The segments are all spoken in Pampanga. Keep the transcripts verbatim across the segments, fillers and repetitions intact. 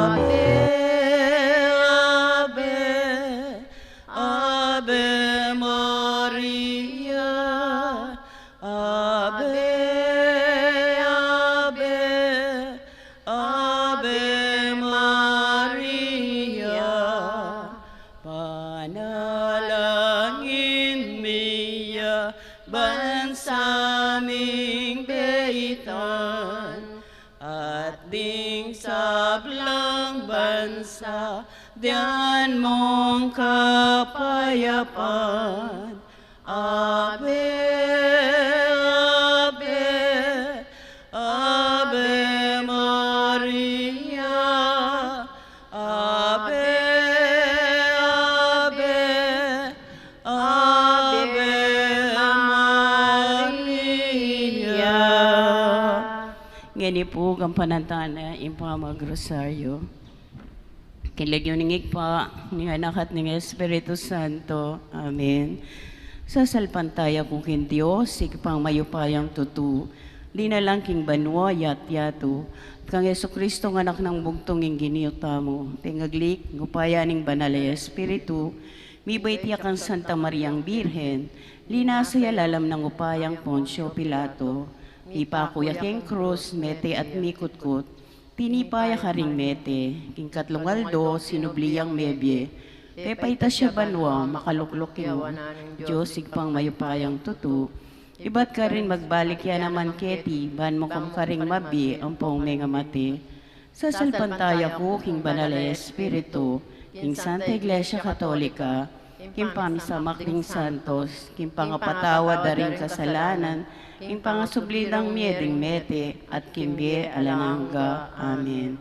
Ave, Ave, Ave Maria, Ave, Ave, Ave Maria, panalangin mi ya ban sa ming beitan, at ding sablang bansa, dian mung kapayapan. Ave, Ave, Ave Maria, Ave, Ave, Ave Maria. Ngeni pu, kampanantanan ing pamagrosaryo. King lagyu ning Ibpa, ning Anak, at ning Espiritu Santo. Amen. Sasalpantaya ku king Dios, Ibpang mayupayang tutu, linalang king banua at yatu, at kang Jesucristo, ing Anak nang bugtung, ing Ginu tamu, pengagli king upaya ning Banal a Espiritu, mibait ya kang Santa Mariang Birhen, linasa ya lalam nang upayang Poncio Pilato, mipaku ya king krus, mete at mikutkut, tinipa ya karing mete, king katlung aldo sinubli yang mebie, pepaitas ya banua, makalukluk king Dios Ibpang mayupayang tutu, ibat karin magbalik ya naman keti, ban mukum karing mabie ampong mengamate. Sasalpantaya ku king Banal a Espiritu, king Santa Iglesia Katolika, king pamisamak ding santos, king pangapatawad da ring kasalanan, king pangasubli dang mie ding mete, at king bie alang angga. Amen.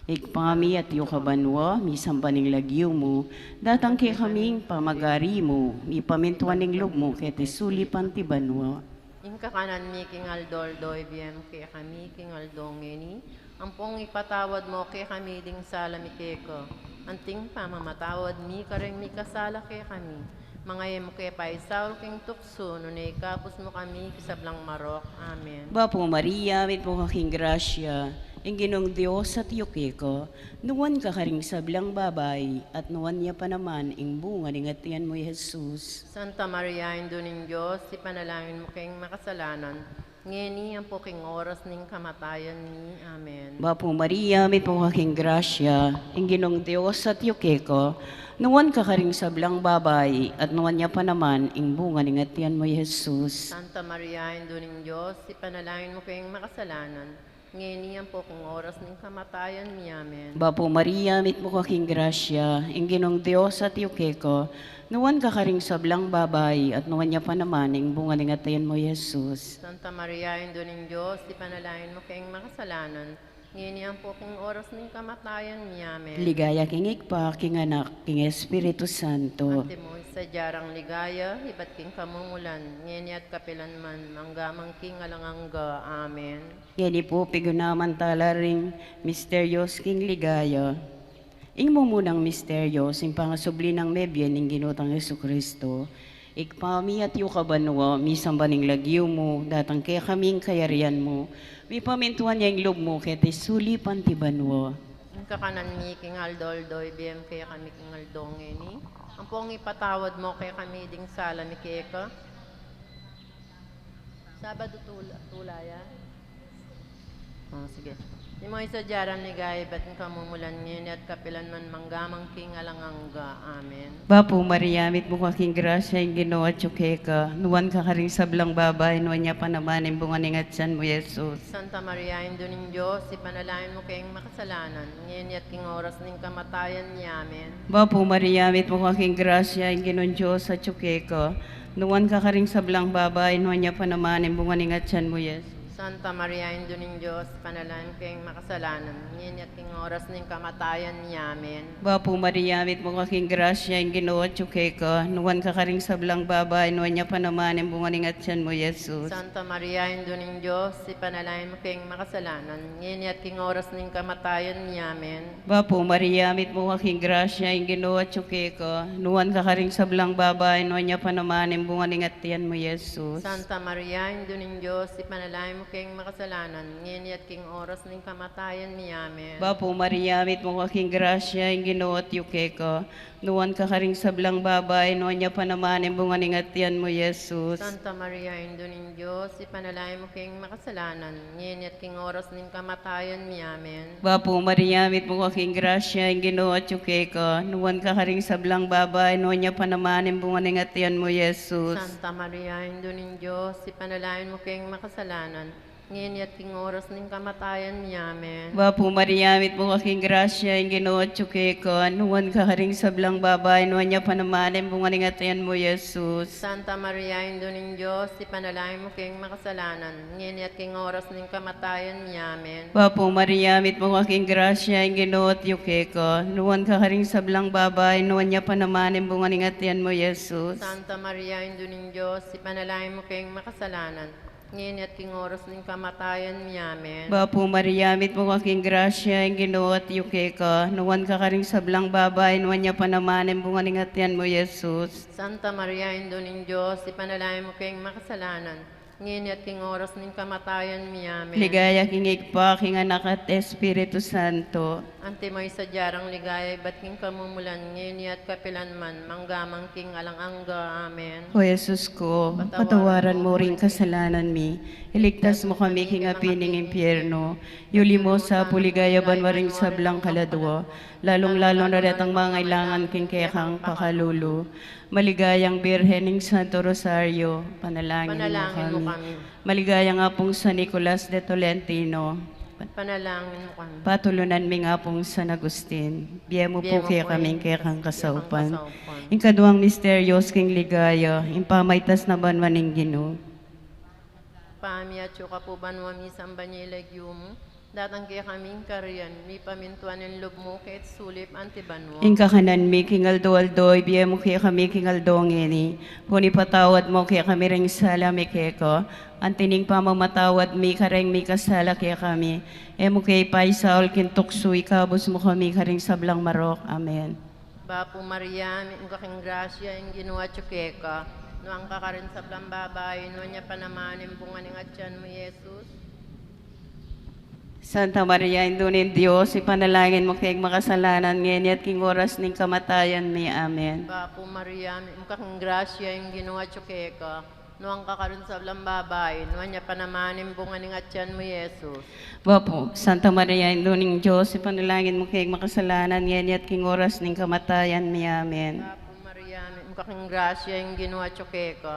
Ibpa mi, atiu ka banua, misamban ing lagyu mu, datang kekami ing pamagari mu, mipamintuan ing lub mu keti sulip anti banua. Ing kakanan mi king aldo-aldo ibie mu kekami king aldo ngeni, ampong ipatawad mu kekami ding sala mi keka, anting pamamatawad mi kareng mikasala kekami. Manga e mu ke paisaul king tuksu, nune ikabus mu kami king sablang marok. Amen. Bapu Maria, mitmu ka king grasya, ing Ginung Dios atiu keka, nuan ka karing sablang babai, at nuan ya pa naman ing bunga ning atian mu, i Jesus. Santa Maria, Indu ning Dios, ipanalangin mu keng makasalanan, ngeni ampo king oras ning kamatayan mi. Amen. Bapu Maria, mitmu ka king grasya, ing Ginung Dios atiu keka, nuan ka karing sablang babai, at nuan ya pa naman ing bunga ning atian mu, i Jesus. Santa Maria, Indu ning Dios, ipanalangin mu keng makasalanan, ngeni ampo king oras ning kamatayan mi. Amen. Bapu Maria, mitmu ka king grasya, ing Ginung Dios atiu keka, nuan ka karing sablang babai, at nuan ya pa naman ing bunga ning atian mu, i Jesus. Santa Maria, Indu ning Dios, ipanalangin mu keng makasalanan, ngeni ampo king oras ning kamatayan mi. Amen. Ligaya king Ibpa, king Anak, king Espiritu Santo. Antimo ing sadya rang ligaya, ibat king kamumulan, ngeni at kapilan man, mangga man king alang angga. Amen. Ngeni pu, pigunaman tala ring misterios king ligaya. Ing mumunang misterios, ing pangasubli nang mebie ning Ginu tang Jesucristo. Ibpa mi, atiu ka banua, misamban ing lagyu mu, datang kekami ing kayarian mu, mipamintuan ya ing lub mu keti sulip anti banua. Ing kakanan mi king aldo-aldo ibie mu kekami king aldo ngeni, ampong ipatawad mu kekami ding sala mi keka. Sabado tula, tula ya. O, sige. Imo ing sadya rang ligaya ibat king kamumulan, ngeni at kapilan man, mangga man king alang angga. Amen. Bapu Maria, mitmu ka king grasya, ing Ginu atyu keka, nuan ka karing sablang babai, nuan ya pa naman ing bunga ning atyan mu, Jesus. Santa Maria, Indu ning Dios, ipanalangin mu keng makasalanan, ngeni at king oras ning kamatayan mi. Amen. Bapu Maria, mitmu ka king grasya, ing Ginung Dios atyu keka, nuan ka karing sablang babai, nuan ya pa naman ing bunga ning atyan mu, Jesus. Santa Maria, Indu ning Dios, ipanalangin mu keng makasalanan, ngeni at king oras ning kamatayan mi. Amen. Bapu Maria, mitmu ka king grasya, ing Ginu atyu keka, nuan ka karing sablang babai, nuan ya pa naman ing bunga ning atyan mu, Jesus. Santa Maria, Indu ning Dios, ipanalangin mu keng makasalanan, ngeni at king oras ning kamatayan mi. Amen. Bapu Maria, mitmu ka king grasya, ing Ginu atyu keka, nuan ka karing sablang babai, nuan ya pa naman ing bunga ning atyan mu, Jesus. Santa Maria, Indu ning Dios, ipanalangin mu keng makasalanan, ngeni at king oras ning kamatayan mi. Amen. Bapu Maria, mitmu ka king grasya, ing Ginu atyu keka, nuan ka karing sablang babai, nuan ya pa naman ing bunga ning atyan mu, Jesus. Santa Maria, Indu ning Dios, ipanalangin mu keng makasalanan, ngeni at king oras ning kamatayan mi. Amen. Bapu Maria, mitmu ka king grasya, ing Ginu atyu keka, nuan ka karing sablang babai, nuan ya pa naman ing bunga ning atyan mu, Jesus. Santa Maria, Indu ning Dios, ipanalangin mu keng makasalanan, ngeni at king oras ning kamatayan mi. Amen. Bapu Maria, mitmu ka king grasya, ing Ginu atyu keka, nuan ka karing sablang babai, nuan ya pa naman ing bunga ning atyan mu, Jesus. Santa Maria, Indu ning Dios, ipanalangin mu keng makasalanan, ngeni at king oras ning kamatayan mi. Amen. Bapu Maria, mitmu ka king grasya, ing Ginu atyu keka, nuan ka karing sablang babai, nuan ya pa naman ing bunga ning atyan mu, Jesus. Santa Maria, Indu ning Dios, ipanalangin mu keng makasalanan, ngeni at king oras ning kamatayan mi. Amen. Bapu Maria, mitmu ka king grasya, ing Ginu atyu keka, nuan ka karing sablang babai, nuan ya pa naman ing bunga ning atyan mu, Jesus. Santa Maria, Indu ning Dios, ipanalangin mu keng makasalanan, ngeni at king oras ning kamatayan mi. Amen. Ligaya king Ibpa, king Anak, at Espiritu Santo. Antimo ing sadya rang ligaya ibat king kamumulan, ngeni at kapilan man, mangga man king alang angga. Amen. O Jesus ku, patawaran mu ring kasalanan mi, iligtas mu kami king api ning impyerno, yuli mu sa pu king ligaya banua ring sablang kaladua, lalung-lalu na retang mangailangan king kekang pakalulu. Maligayang Birhen ning Santo Rosario, panalangin mu kami. Maligayang Apung San Nicolas de Tolentino, panalangin mu kami. Patulunan ming Apung San Agustin, bie mu pu kekami ing kekang kasaupan. Ing kaduang misteryos king ligaya, ing pamaitas na banua ning Ginu. Ibpa mi atsu ka pu banua, misamban ya ing lagyu mu, datang kekami ing kayarian mu, mipamintuan ing lub mu keti sulip anti banua. Ing kakanan mi king aldo-aldo, ibie mu kekami king aldo ngeni, puni patawad mu kekami ring sala mi keka, anti ning pamamatawad mi kareng mikasala kekami. E mu ke ipaisaul king tuksu, ikabus mu kami karing sablang marok. Amen. Bapu Maria, mitmu ka king grasya, ing Ginu atyu keka, nuan ka karing sablang babai, nuan ya pa naman ing bunga ning atyan mu, Jesus. Santa Maria, Indu ning Dios, ipanalangin mu keng makasalanan, ngeni at king oras ning kamatayan mi. Amen. Bapu Maria, mitmu ka king grasya, ing Ginu atyu keka, nuan ka karing sablang babai, nuan ya pa naman ing bunga ning atyan mu, Jesus. Bapu, Santa Maria, Indu ning Dios, ipanalangin mu keng makasalanan, ngeni at king oras ning kamatayan mi. Amen. Bapu Maria, mitmu ka king grasya, ing Ginu atyu keka,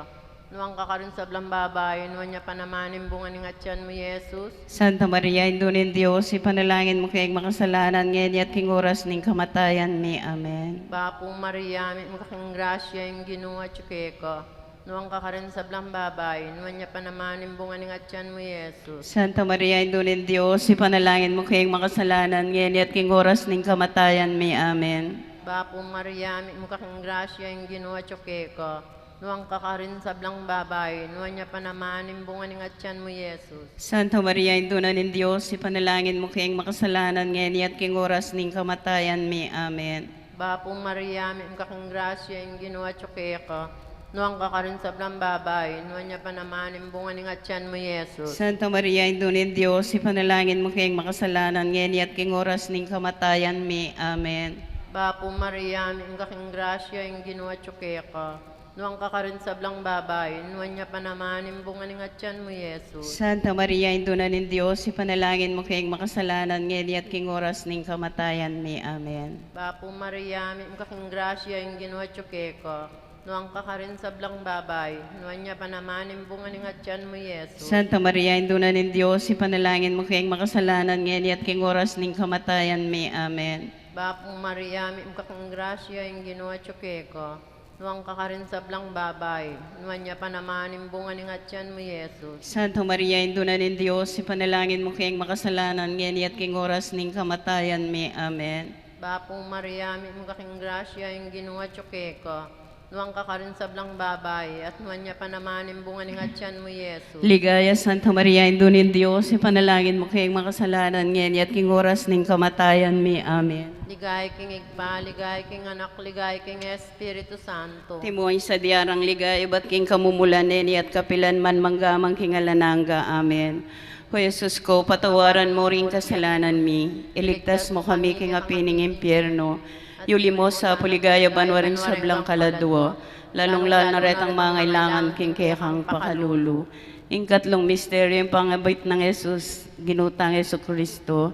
nuan ka karing sablang babai, nuan ya pa naman ing bunga ning atyan mu, Jesus. Santa Maria, Indu ning Dios, ipanalangin mu keng makasalanan, ngeni at king oras ning kamatayan mi. Amen. Bapu Maria, mitmu ka king grasya, ing Ginu atyu keka, nuan ka karing sablang babai, nuan ya pa naman ing bunga ning atyan mu, Jesus. Santa Maria, Indu ning Dios, ipanalangin mu keng makasalanan, ngeni at king oras ning kamatayan mi. Amen. Bapu Maria, mitmu ka king grasya, ing Ginu atyu keka, nuan ka karing sablang babai, nuan ya pa naman ing bunga ning atyan mu, Jesus. Santa Maria, Indu na ning Dios, ipanalangin mu keng makasalanan, ngeni at king oras ning kamatayan mi. Amen. Bapu Maria, mitmu ka king grasya, ing Ginu atyu keka, nuan ka karing sablang babai, nuan ya pa naman ing bunga ning atyan mu, Jesus. Santa Maria, Indu ning Dios, ipanalangin mu keng makasalanan, ngeni at king oras ning kamatayan mi. Amen. Bapu Maria, mitmu ka king grasya, ing Ginu atyu keka, Nuan ka karing sablang babai, nuan ya pa naman ing bunga ning atian mu, Jesus. Santa Maria, Indu na ning Dios, ipanalangin mu keng makasalanan, ngeni at king oras ning kamatayan mi. Amen. Bapu Maria, mitmu ka king grasya, ing Ginu atyu keka. Nuan ka karing sablang babai, nuan ya pa naman ing bunga ning atian mu, Jesus. Santa Maria, Indu na ning Dios, ipanalangin mu keng makasalanan, ngeni at king oras ning kamatayan mi. Amen. Bapu Maria, mitmu ka king grasya, ing Ginu atyu keka. Nuan ka karing sablang babai, nuan ya pa naman ing bunga ning atian mu, Jesus. Santa Maria, Indu na ning Dios, ipanalangin mu keng makasalanan, ngeni at king oras ning kamatayan mi. Amen. Bapu Maria, mitmu ka king grasya, ing Ginu atyu keka. Nuan ka karing sablang babai, at nuan ya pa naman ing bunga ning atian mu, Jesus. Ligaya, Santa Maria, Indu ning Dios, ipanalangin mu keng makasalanan, ngeni at king oras ning kamatayan mi. Amen. Ligaya king Ibpa, ligaya king Anak, ligaya king Espiritu Santo. Antimo ing sadya rang ligaya ibat king kamumulan, ngeni at kapilan man, mangga man king alang angga. Amen. O Jesus ku, patawaran mu ring kasalanan mi, iligtas mu kami king api ning impyerno, yuli mu sa pu king ligaya banua ring sablang kaladua, lalung-lalu na retang mangailangan king kekang pakalulu. Ing katlung misteryu, ing pangabit nang Jesus, Ginu tang Jesucristo.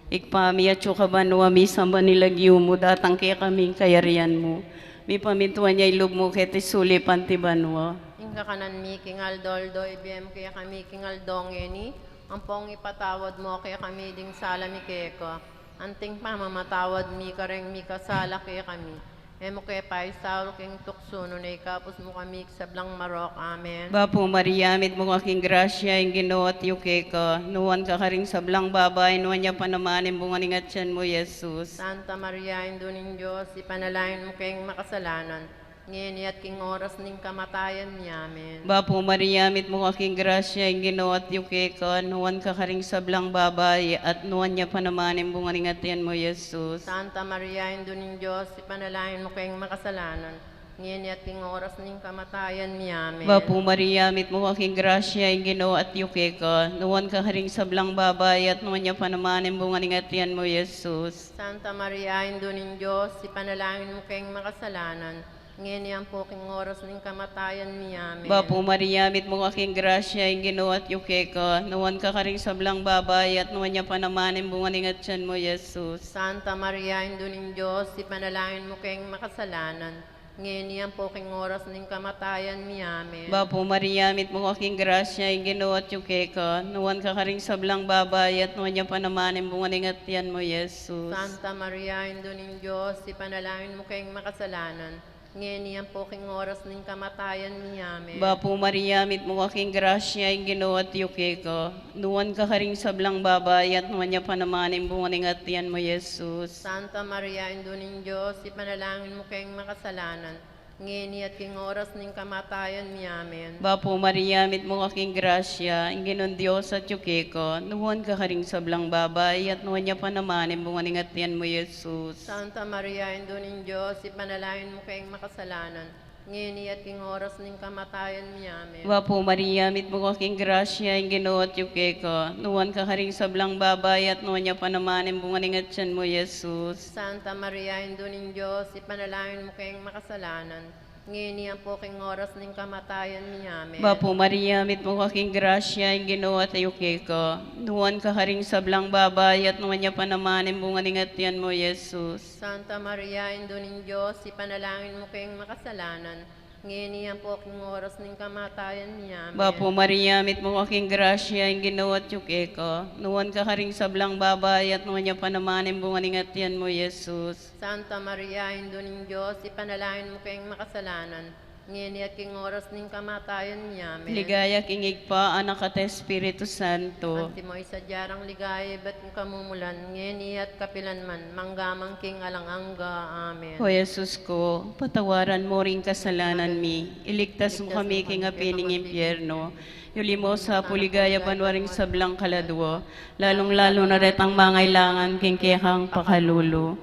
Ibpa mi, atyu ka banua, misamban ya ing lagyu mu, datang kekami ing kayarian mu, mipamintuan ya ing lub mu keti sulip anti banua. Ing kakanan mi king aldo-aldo ibie mu kekami king aldo ngeni, ampong ipatawad mu kekami ding sala mi keka, anti ing pamamatawad mi kareng mikasala kekami. E mu ke paisaul king tuksu, nune ikabus mu kami king sablang marok. Amen. Bapu Maria, mitmu ka king grasya, ing Ginu atyu keka. Nuan ka karing sablang babai, nuan ya pa naman ing bunga ning atian mu, Jesus. Santa Maria, Indu ning Dios, ipanalangin mu keng makasalanan, ngeni at king oras ning kamatayan mi. Amen. Bapu Maria, mitmu ka king grasya, ing Ginu atyu keka. Nuan ka karing sablang babai, at nuan ya pa naman ing bunga ning atian mu, Jesus. Santa Maria, Indu ning Dios, ipanalangin mu keng makasalanan, ngeni at king oras ning kamatayan mi. Amen. Bapu Maria, mitmu ka king grasya, ing Ginu atyu keka. Nuan ka karing sablang babai, at nuan ya pa naman ing bunga ning atian mu, Jesus. Santa Maria, Indu ning Dios, ipanalangin mu keng makasalanan, ngeni ampo king oras ning kamatayan mi. Amen. Bapu Maria, mitmu ka king grasya, ing Ginu atyu keka. Nuan ka karing sablang babai, at nuan ya pa naman ing bunga ning atian mu, Jesus. Santa Maria, Indu ning Dios, ipanalangin mu keng makasalanan, ngeni ampo king oras ning kamatayan mi. Amen. Bapu Maria, mitmu ka king grasya, ing Ginu atyu keka. Nuan ka karing sablang babai, at nuan ya pa naman ing bunga ning atian mu, Jesus. Santa Maria, Indu ning Dios, ipanalangin mu keng makasalanan, ngeni ampo king oras ning kamatayan mi. Amen. Bapu Maria, mitmu ka king grasya, ing Ginu atyu keka. Nuan ka karing sablang babai, at nuan ya pa naman ing bunga ning atian mu, Jesus. Santa Maria, Indu ning Dios, ipanalangin mu keng makasalanan, ngeni at king oras ning kamatayan mi. Amen. Bapu Maria, mitmu ka king grasya, ing Ginung Dios atyu keka. Nuan ka karing sablang babai, at nuan ya pa naman ing bunga ning atian mu, Jesus. Santa Maria, Indu ning Dios, ipanalangin mu keng makasalanan, ngeni at king oras ning kamatayan mi. Amen. Bapu Maria, mitmu ka king grasya, ing Ginu atyu keka. Nuan ka karing sablang babai, at nuan ya pa naman ing bunga ning atian mu, Jesus. Santa Maria, Indu ning Dios, ipanalangin mu keng makasalanan, ngeni ampo king oras ning kamatayan mi. Amen. Bapu Maria, mitmu ka king grasya, ing Ginu atyu keka. Nuan ka karing sablang babai, at nuan ya pa naman ing bunga ning atian mu, Jesus. Santa Maria, Indu ning Dios, ipanalangin mu keng makasalanan, ngeni ampo king oras ning kamatayan mi. Amen. Bapu Maria, mitmu ka king grasya, ing Ginu atyu keka. Nuan ka karing sablang babai, at nuan ya pa naman ing bunga ning atian mu, Jesus. Santa Maria, Indu ning Dios, ipanalangin mu keng makasalanan, ngeni at king oras ning kamatayan mi. Amen. Ligaya king Ibpa, Anak, at Espiritu Santo. Antimo ing sadya rang ligaya ibat king kamumulan, ngeni at kapilan man, mangga man king alang angga. Amen. O Jesus ku, patawaran mu ring kasalanan mi, iligtas mu kami king api ning impyerno, yuli mu sa pu king ligaya banua ring sablang kaladua, lalung-lalu na retang mangailangan king kekang pakalulu.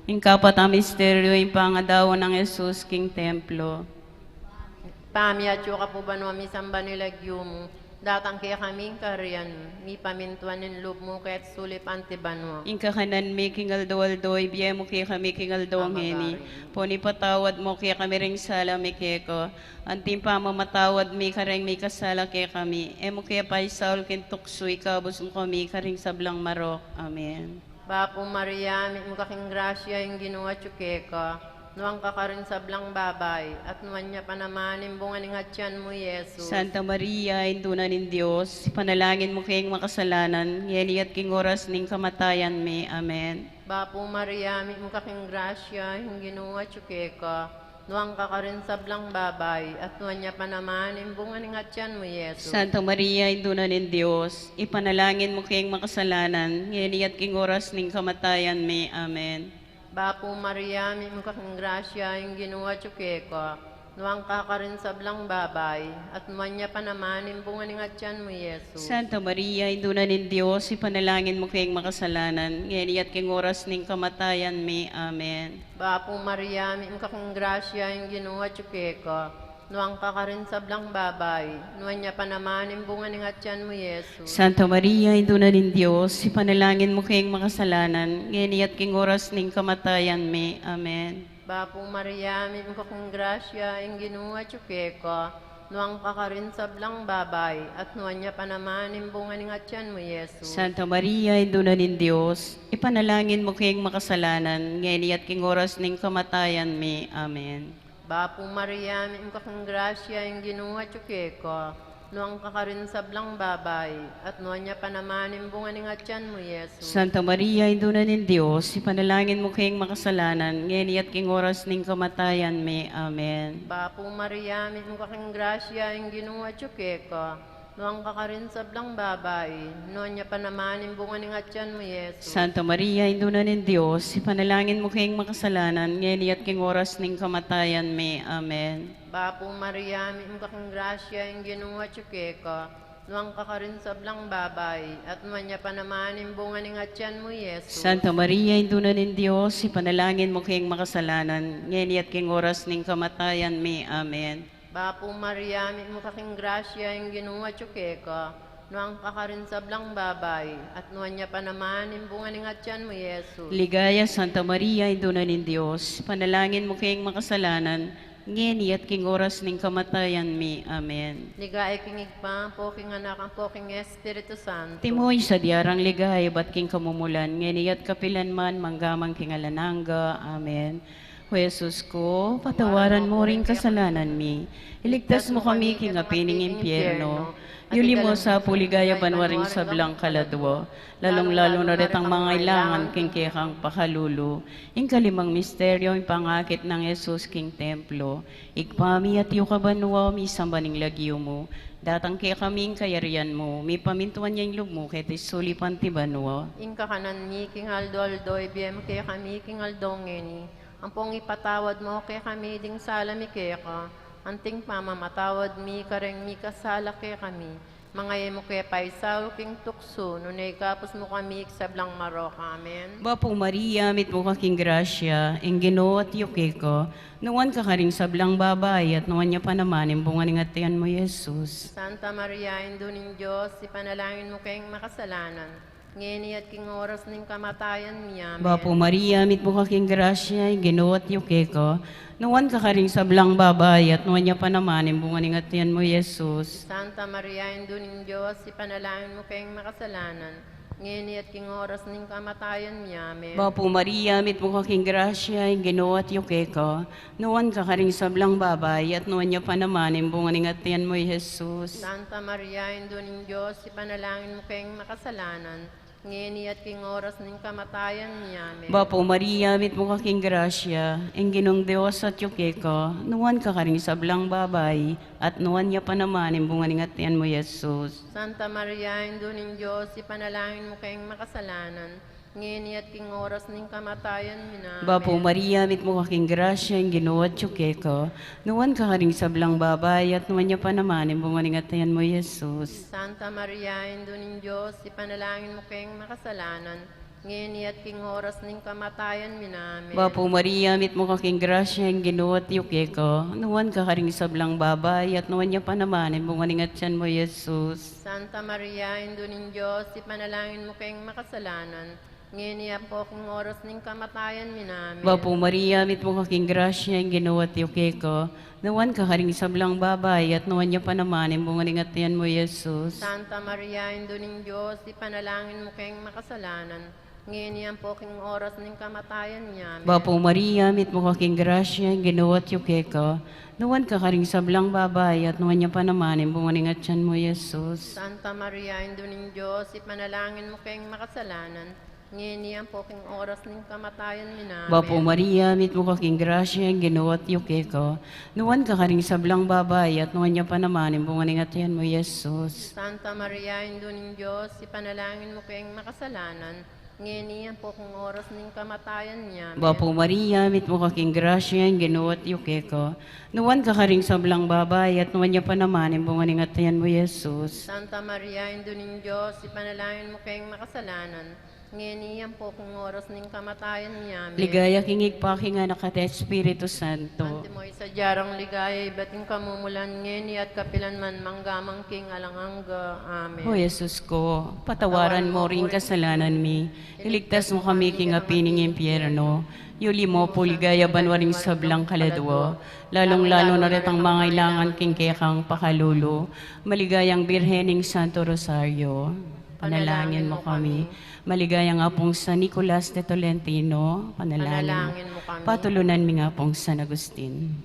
Ing kapat a misteryu, ing pangadaun nang Jesus king templo. Ibpa mi, atyu ka pu banua, misamban ya ing lagyu mu, Datang kekami ing kayarian mu, mipamintuan ing lub mu keti sulip anti banua. Ing kakanan mi king aldo-aldo ibie mu kekami king aldo ngeni. Ampo ipatawad mu kekami ring sala mi keka, anti ing pamamatawad mi kareng mikasala kekami. E mu ke paisaul king tuksu, ikabus mu kami karing sablang marok. Amen. Bapu Maria, mitmu ka king grasya, ing Ginu atyu keka. Nuan ka karing sablang babai, at nuan ya pa naman ing bunga ning atian mu, Jesus. Santa Maria, Indu na ning Dios, ipanalangin mu keng makasalanan, ngeni at king oras ning kamatayan mi. Amen. Bapu Maria, mitmu ka king grasya, ing Ginu atyu keka. Nuan ka karing sablang babai, at nuan ya pa naman ing bunga ning atian mu, Jesus. Santa Maria, Indu na ning Dios, ipanalangin mu keng makasalanan, ngeni at king oras ning kamatayan mi. Amen. Bapu Maria, mitmu ka king grasya, ing Ginu atyu keka. Nuan ka karing sablang babai, at nuan ya pa naman ing bunga ning atian mu, Jesus. Santa Maria, Indu na ning Dios, ipanalangin mu keng makasalanan, ngeni at king oras ning kamatayan mi. Amen. Bapu Maria, mitmu ka king grasya, ing Ginu atyu keka. Nuan ka karing sablang babai, nuan ya pa naman ing bunga ning atian mu, Jesus. Santa Maria, Indu na ning Dios, ipanalangin mu keng makasalanan, ngeni at king oras ning kamatayan mi. Amen. Bapu Maria, mitmu ka king grasya, ing Ginu atyu keka. Nuan ka karing sablang babai, at nuan ya pa naman ing bunga ning atian mu, Jesus. Santa Maria, Indu na ning Dios, ipanalangin mu keng makasalanan, ngeni at king oras ning kamatayan mi. Amen. Bapu Maria, mitmu ka king grasya, ing Ginu atyu keka. Nuan ka karing sablang babai, at nuan ya pa naman ing bunga ning atian mu, Jesus. Santa Maria, Indu na ning Dios, ipanalangin mu keng makasalanan, ngeni at king oras ning kamatayan mi. Amen. Bapu Maria, mitmu ka king grasya, ing Ginu atyu keka. Nuan ka karing sablang babai, nuan ya pa naman ing bunga ning atian mu, Jesus. Santa Maria, Indu na ning Dios, ipanalangin mu keng makasalanan, ngeni at king oras ning kamatayan mi. Amen. Bapu Maria, mitmu ka king grasya, ing Ginu atyu keka. Nuan ka karing sablang babai, at nuan ya pa naman ing bunga ning atian mu, Jesus. Santa Maria, Indu na ning Dios, ipanalangin mu keng makasalanan, ngeni at king oras ning kamatayan mi. Amen. Bapu Maria, mitmu ka king grasya, ing Ginu atyu keka. Nuan ka karing sablang babai, at nuan ya pa naman ing bunga ning atian mu, Jesus. Ligaya, Santa Maria, Indu na ning Dios, ipanalangin mu keng makasalanan, ngeni at king oras ning kamatayan mi. Amen. Ligaya king Ibpa, ampo king Anak, ampo king Espiritu Santo. Antimo ing sadya rang ligaya ibat king kamumulan, ngeni at kapilan man, mangga man king alang angga. Amen. O Jesus ku, patawaran mu ring kasalanan mi. Iligtas mu kami king api ning impyerno. Yuli mu sa pu king ligaya banua ring sablang kaladua, lalung-lalu na retang mangailangan king kekang pakalulu. Ing kalimang misteryo, ing pangakit nang Jesus king templo. Ibpa mi, atyu ka banua, misamban ing lagyu mu. Datang kekami ing kayarian mu, mipamintuan ya ing lub mu keti sulip anti banua. Ing kakanan mi king aldo-aldo ibie mu kekami king aldo ngeni. Ampong ipatawad mu kekami ding sala mi keka, anting pamamatawad mi kareng mikasala kekami. Manga e mu ke paisaul king tuksu, nune ikabus mu kami king sablang marok. Amen. Bapu Maria, mitmu ka king grasya, ing Ginu atyu keka. Nuan ka karing sablang babai, at nuan ya pa naman ing bunga ning atian mu, Jesus. Santa Maria, Indu ning Dios, ipanalangin mu keng makasalanan, ngeni at king oras ning kamatayan mi. Amen. Bapu Maria, mitmu ka king grasya, ing Ginu atyu keka. Nuan ka karing sablang babai, at nuan ya pa naman ing bunga ning atian mu, Jesus. Santa Maria, Indu ning Dios, ipanalangin mu keng makasalanan, ngeni at king oras ning kamatayan mi. Amen. Bapu Maria, mitmu ka king grasya, ing Ginu atyu keka. Nuan ka karing sablang babai, at nuan ya pa naman ing bunga ning atian mu, Jesus. Santa Maria, Indu ning Dios, ipanalangin mu keng makasalanan, ngeni at king oras ning kamatayan mi. Amen. Bapu Maria, mitmu ka king grasya, ing Ginung Dios atyu keka, nuan ka karing sablang babai, at nuan ya pa naman ing bunga ning atian mu, Jesus. Santa Maria, Indu ning Dios, ipanalangin mu keng makasalanan, ngeni at king oras ning kamatayan mi. Amen. Bapu Maria, mitmu ka king grasya, ing Ginu atyu keka, nuan ka karing sablang babai, at nuan ya pa naman ing bunga ning atian mu, Jesus. Santa Maria, Indu ning Dios, ipanalangin mu keng makasalanan, Ngeni at king oras ning kamatayan mi. Amen. Bapu Maria, mitmu ka king grasya, ing Ginu atyu keka. Nuan ka karing sablang babai, at nuan ya pa naman ing bunga ning atian mu, Jesus. Santa Maria, Indu ning Dios, ipanalangin mu keng makasalanan, ngeni ampo king oras ning kamatayan mi. Amen. Bapu Maria, mitmu ka king grasya, ing Ginu atyu keka. Nuan ka karing sablang babai, at nuan ya pa naman ing bunga ning atian mu, Jesus. Santa Maria, Indu ning Dios, ipanalangin mu keng makasalanan, ngeni ampo king oras ning kamatayan mi. Amen. Bapu Maria, mitmu ka king grasya, ing Ginu atyu keka. Nuan ka karing sablang babai, at nuan ya pa naman ing bunga ning atian mu, Jesus. Santa Maria, Indu ning Dios, ipanalangin mu keng makasalanan, ngeni ampo king oras ning kamatayan mi. Amen. Bapu Maria, mitmu ka king grasya, ing Ginu atyu keka. Nuan ka karing sablang babai, at nuan ya pa naman ing bunga ning atian mu, Jesus. Santa Maria, Indu ning Dios, ipanalangin mu keng makasalanan, ngeni ampo king oras ning kamatayan mi. Amen. Bapu Maria, mitmu ka king grasya, ing Ginu atyu keka. Nuan ka karing sablang babai, at nuan ya pa naman ing bunga ning atian mu, Jesus. Santa Maria, Indu ning Dios, ipanalangin mu keng makasalanan, ngeni ampo king oras ning kamatayan mi. Amen. Ligaya king Ibpa, king Anak, at Espiritu Santo. Antimo ing sadya rang ligaya, ibat king kamumulan, ngeni at kapilan man, mangga man king alang angga. Amen. O Jesus ko, patawaran mo ring kasalanan mi, iligtas mo kami king api ning impyerno, yuli mo pu king ligaya banua ring sablang kaladua, lalung-lalu na retang mangailangan king kekang pakalulu. Maligayang Birhen ning Santo Rosario, panalangin mo kami. Maligayang Apung San Nicolas de Tolentino, panalangin mo kami. Patulunan mi ngang Apung San Agustin.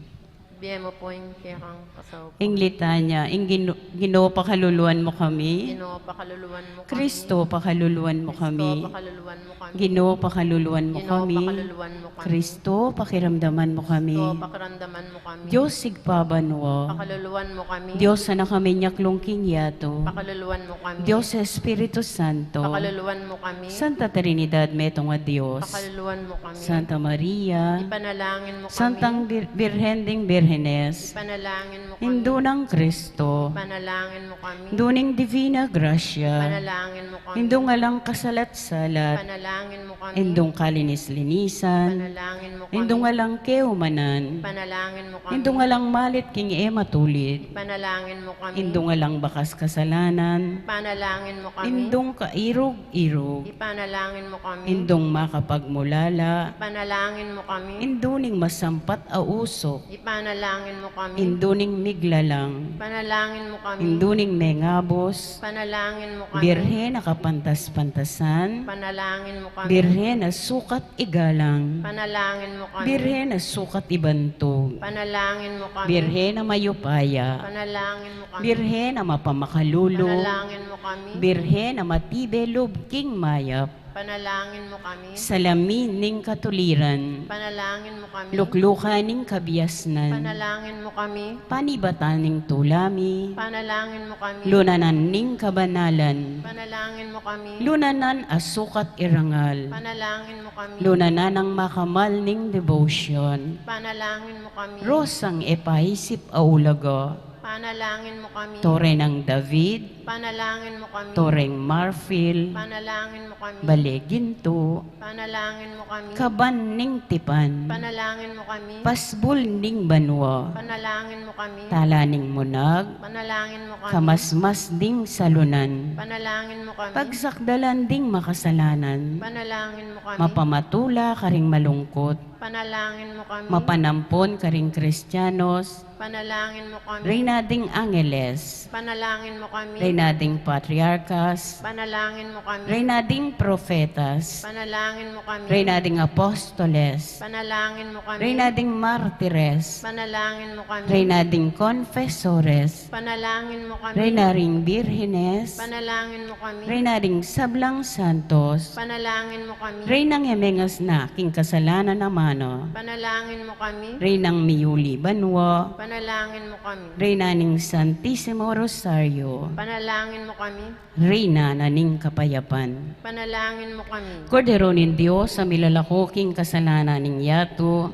Bie mu pu ing kekang kasaupan. Ing litanya, ing Ginu-, Ginu, pakaluluan mo kami. Ginu, pakaluluan mo kami. Kristo, pakaluluan mo kami. Kristo, pakaluluan mo kami. Ginu, pakaluluan mo kami. Ginu, pakaluluan mo kami. Kristo, pakiramdaman mo kami. Kristo, pakiramdaman mo kami. Dios Ibpa banua. Pakaluluan mo kami. Dios Anak a menyaklung king yatu. Pakaluluan mo kami. Dios Espiritu Santo. Pakaluluan mo kami. Santa Trinidad, metung a Dios. Pakaluluan mo kami. Santa Maria. Ipanalangin mo kami. Santang Bir-, Birhen ding Birhenes. Ipanalangin mo kami. Indu nang Kristo. Ipanalangin mo kami. Indu ning Divina Gracia. Ipanalangin mo kami. Indung alang kasalat-salat. Ipanalangin mo kami. Indung kalinis-linisan. Ipanalangin mo kami. Indung alang keumanan. Ipanalangin mo kami. Indung alang malit king e matulid. Ipanalangin mo kami. Indung alang bakas kasalanan. Ipanalangin mo kami. Indung kairug-irug. Ipanalangin mo kami. Indung makapagmulala. Ipanalangin mo kami. Indu ning masampat a usuk. Ipanalangin mo kami. Indu ning miglalang. Ipanalangin mo kami. Indu ning mengabus. Ipanalangin mo kami. Birhen a kapantas-pantasan. Ipanalangin mo kami. Birhen a sukat igalang. Ipanalangin mo kami. Birhen a sukat ibantug. Ipanalangin mo kami. Birhen a mayupaya. Ipanalangin mo kami. Birhen a mapamakalulu. Ipanalangin mo kami. Birhen a matibe lub king mayap. Ipanalangin mo kami. Salamin ning katuliran. Ipanalangin mo kami. Luklukan ning kabiasnan. Ipanalangin mo kami. Panibatan ning tula mi. Ipanalangin mo kami. Lunanan ning kabanalan. Ipanalangin mo kami. Lunanan a sukat irangal. Ipanalangin mo kami. Lunanan a makamal ning debosyon. Ipanalangin mo kami. Rosang e paisip a ulaga. Ipanalangin mo kami. Tore nang David. Ipanalangin mo kami. Toreng marfil. Ipanalangin mo kami. Bale gintu. Ipanalangin mo kami. Kaban ning tipan. Ipanalangin mo kami. Pasbul ning banua. Ipanalangin mo kami. Tala ning munag. Ipanalangin mo kami. Kamasmas ding salunan. Ipanalangin mo kami. Pagsakdalan ding makasalanan. Ipanalangin mo kami. Mapamatula karing malungkut. Ipanalangin mo kami. Mapanampun karing Kristianos. Ipanalangin mo kami. Reyna ding Angeles. Ipanalangin mo kami. Reyna ding Patriarkas. Ipanalangin mo kami. Reyna ding Profetas. Ipanalangin mo kami. Reyna ding Apostoles. Ipanalangin mo kami. Reyna ding Martires. Ipanalangin mo kami. Reyna ding Confesores. Ipanalangin mo kami. Reyna ring Birhenes. Ipanalangin mo kami. Reyna ring sablang santos. Ipanalangin mo kami. Reynang e mengasna king kasalanan a mano. Ipanalangin mo kami. Reynang miyuli banua. Ipanalangin mo kami. Reyna ning Santisimo Rosario. Ipanalangin mo kami. Reyna na ning kapayapan. Ipanalangin mo kami. Kordero ning Dios a milalako king kasalanan ning yatu.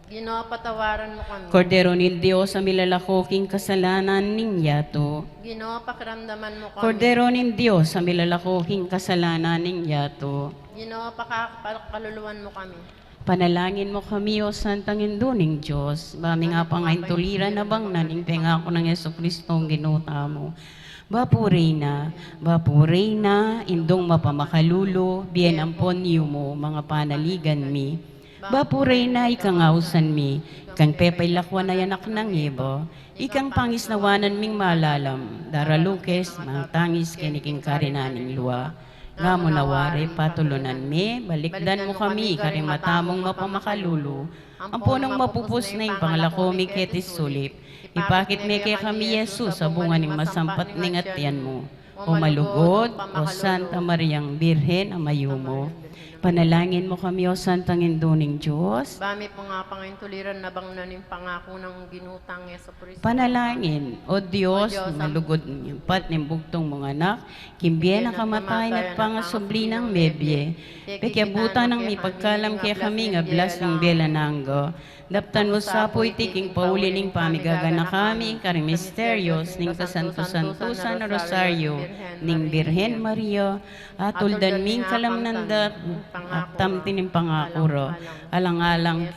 Ginu, patawaran mu kami. Kordero ning Dios, a milalako king kasalanan ning yatu. Ginu, pakiramdaman mu kami. Kordero ning Dios, a milalako king kasalanan ning yatu. Ginu, pakakaluluan mu kami. Panalangin mu kami, O Santang Indu ning Dios, ba ming apangaintuliran a bangnan ing pengaku nang Jesucristong Ginu tamu. Bapu Reyna, Bapu Reyna, Indung mapamakalulu, bie ampon yumu, mga panaligan mi. Bapu Reyna, ikang ausan mi, ikang pepailakwan a anak nang Eva, ikang pangisnawanan ming malalam, daralukes, mangtangis keni king karinan ning lua. Ngamu na wari, patulunan me, balikdan mu kami karing mata mung mapamakalulu, ampon nung mapupus na ing pangalako mi keti sulip, ipakit me kekami i Jesus a bunga ning masampat ning atian mu. O malugud, O Santa Mariang Birhen a mayumu. Panalangin mu kami, O Santang Indu ning Dios. Ba mi pung apangaintuliran a bangnan ing pengaku nang Ginu tang Jesucristo. Panalangin, O Dios, malugud ing pat ning bugtung mung anak, king bie na kamatayan at pangasubli nang mebie, pekiabutan nang mipagkalam kekami ing ablas ning bie alang angga. Daptan mu sa pu iti king pauli ning pamigaganaka mi karing misterios ning kasantu-santusan a Rosario ning Birhen Maria, a tuldan mi ing kalamnan da, at tamtin ing pengaku ra, alang-alang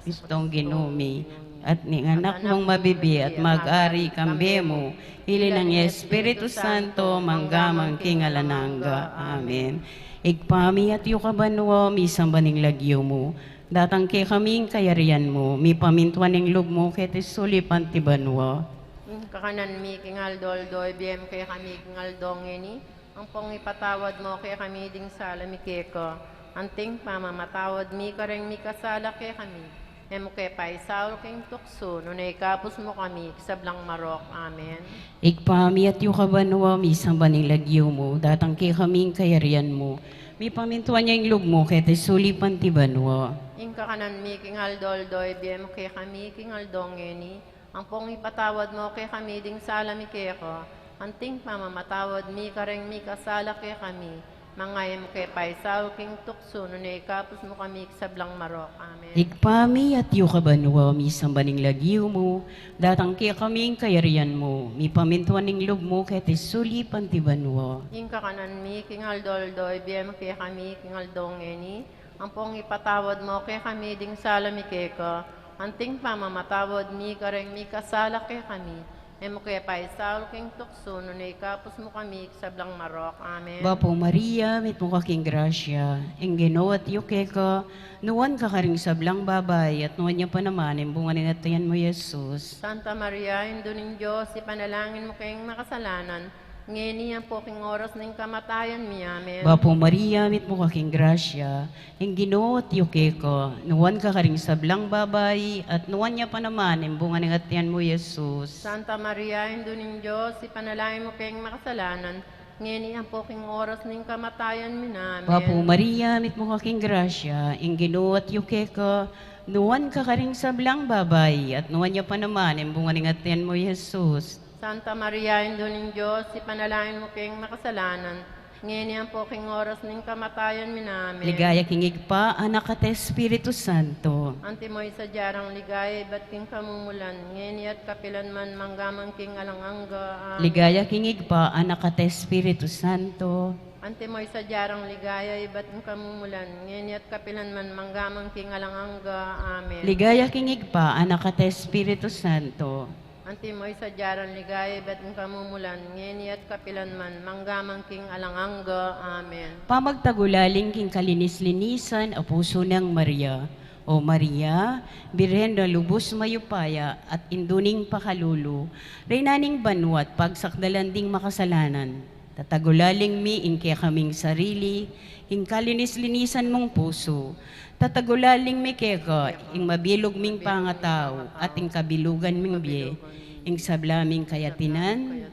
Kristong Ginu mi, at ning anak mung mabibie at mag-ari kambe mu, ili nang Espiritu Santo, mangga man king alang angga. Amen. Ibpa mi, atiu ka banua, misamban ing lagyu mu, datang kekami ing kayarian mu, mipamintuan ing lub mu keti sulip anti banua. Ing kakanan mi king aldo-aldo ibie mu kekami king aldo ngeni, ampon ipatawad mu kekami ding sala mi keka, anting pamamatawad mi kareng mikasala kekami. E mu ke paisaul king tuksu, nune ikabus mu kami king sablang marok. Amen. Ibpa mi, atiu ka banua, misamban ing lagyu mu, datang kekami ing kayarian mu, mipamintuan ya ing lub mu keti sulip anti banua. Ing kakanan mi king aldo-aldo ibie mu kekami king aldo ngeni, ampon ipatawad mu kekami ding sala mi keka, anting pamamatawad mi kareng mikasala kekami. Manga e mu ke paisaul king tuksu, nune ikabus mu kami king sablang marok. Amen. Ibpa mi, atiu ka banua, misamban ing lagyu mu, datang kekami ing kayarian mu, mipamintuan ing lub mu keti sulip anti banua. Ing kakanan mi king aldo-aldo ibie mu kekami king aldo ngeni, ampon ipatawad mu kekami ding sala mi keka, anting pamamatawad mi kareng mikasala kekami. E mu ke paisaul king tuksu, nune ikabus mu kami king sablang marok. Amen. Bapu Maria, mitmu ka king grasya, ing Ginu atiu keka, nuan ka karing sablang babai, at nuan ya pa naman ing bunga ning atian mu, Jesus. Santa Maria, Indu ning Dios, ipanalangin mu keng makasalanan, ngeni ampo king oras ning kamatayan mi. Amen. Bapu Maria, mitmu ka king grasya, ing Ginu atiu keka, nuan ka karing sablang babai, at nuan ya pa naman ing bunga ning atian mu, Jesus. Santa Maria, Indu ning Dios, ipanalangin mu keng makasalanan, ngeni ampo king oras ning kamatayan mi. Amen. Bapu Maria, mitmu ka king grasya, ing Ginu atiu keka, nuan ka karing sablang babai, at nuan ya pa naman ing bunga ning atian mu, Jesus. Santa Maria, Indu ning Dios, ipanalangin mu keng makasalanan, ngeni ampo king oras ning kamatayan mi. Amen. Ligaya king Ibpa, Anak, at Espiritu Santo. Antimo ing sadya rang ligaya ibat king kamumulan, ngeni at kapilan man, mangga man king alang angga. Amen. Ligaya king Ibpa, Anak, at Espiritu Santo. Antimo ing sadya rang ligaya ibat king kamumulan, ngeni at kapilan man, mangga man king alang angga. Amen. Ligaya king Ibpa, Anak, at Espiritu Santo. Antimo ing sadya rang ligaya ibat king kamumulan, ngeni at kapilan man, mangga man king alang angga. Amen. Pamagtagulaling king kalinis-linisan a pusu nang Maria. O Maria, Birhen a lubus mayupaya at Indu ning pakalulu, Reyna ning banua at pagsakdalan ding makasalanan, tatagulaling mi ing kekaming sarili, ing kalinis-linisan mung pusu. Tatagulaling mi keka ing mabilug ming pangatau at ing kabilugan ming bie, ing sabla ming kayatinan,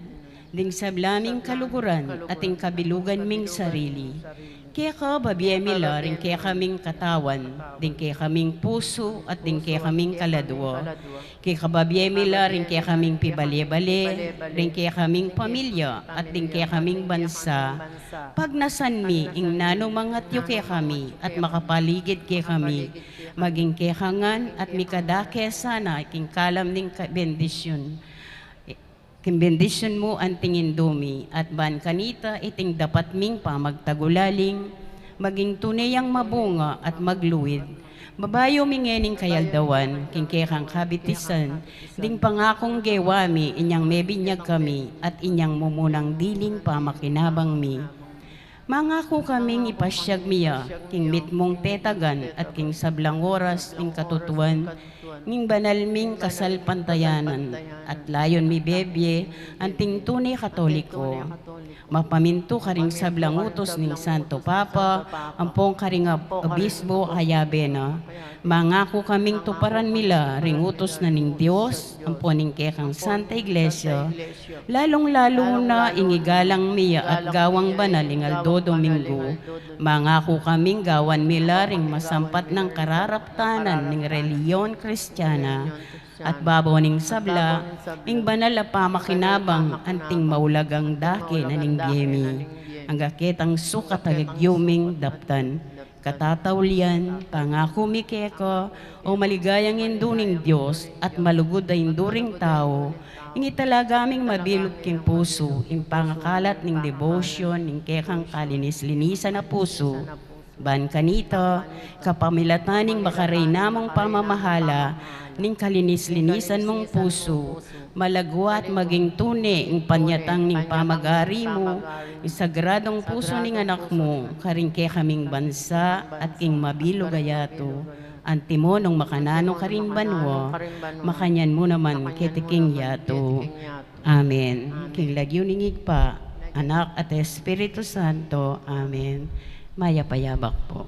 ding sabla ming kaluguran at ing kabilugan ming sarili. Keka babie mi la ring kekaming katawan, ding kekaming pusu, at ding kekaming kaladua. Keka babie mi la ring kekaming pibale-bale, ring kekaming pamilya, at ding kekaming bansa. Pagnasan mi ing nanu mang atyu kekami, at makapaligid kekami, maging keka ngan, at mikadake sana king kalam ning ka-, bendisyun. King bendisyun mu anting indu mi, at ban kanita iting dapat ming pamagtagulaling, maging tune yang mabunga at magluid. Babayu mi ngening kayaldawan, king kekang kabitisan, ding pangakung gewa mi inyang mebinyag kami, at inyang mumunang diling pamakinabang mi. Mangaku kaming ipasyag mi ya, king mitmung tetagan at king sablang oras ning katutuan, ning banal ming kasalpantayanan, at layun mi bebie, anting tune Katoliko. Mapamintu karing sablang utus ning Santo Papa, ampong karing ab-, obispo a yabe na. Mangaku kaming tuparan mi la ring utus na ning Dios, ampon ning kekang Santa Iglesia, lalung-lalu na ing igalang mi ya at gawang banal ing aldo Domingo. Mangaku kaming gawan mi la ring masampat nang kararaptanan ning relihiyon Kristiana, at babo ning sabla, ing banal a pamakinabang anting maulagang dake na ning bie mi. Angga ketang sukat a lagyu ming daptan. Katataulian, pangaku mi keka, o maligayang indu ning Dios, at malugud a indu ring tau, ing italaga ming mabilug king pusu, ing pangakalat ning debosyon, ning kekang kalinis-linisan a pusu. Ban kanita, kapamilatan ning makarayna mung pamamahala, ning kalinis-linisan mung pusu, malagwa at maging tune ing panyatang ning pamag-ari mu, ing sagradung pusu ning Anak mu, karing kekaming bansa at king mabilug a yatu, antimo nung makananu karing banua, makanyan mu naman keti king yatu. Amen. King lagyu ning Ibpa, Anak, at Espiritu Santo. Amen. Mayap a yabak pu.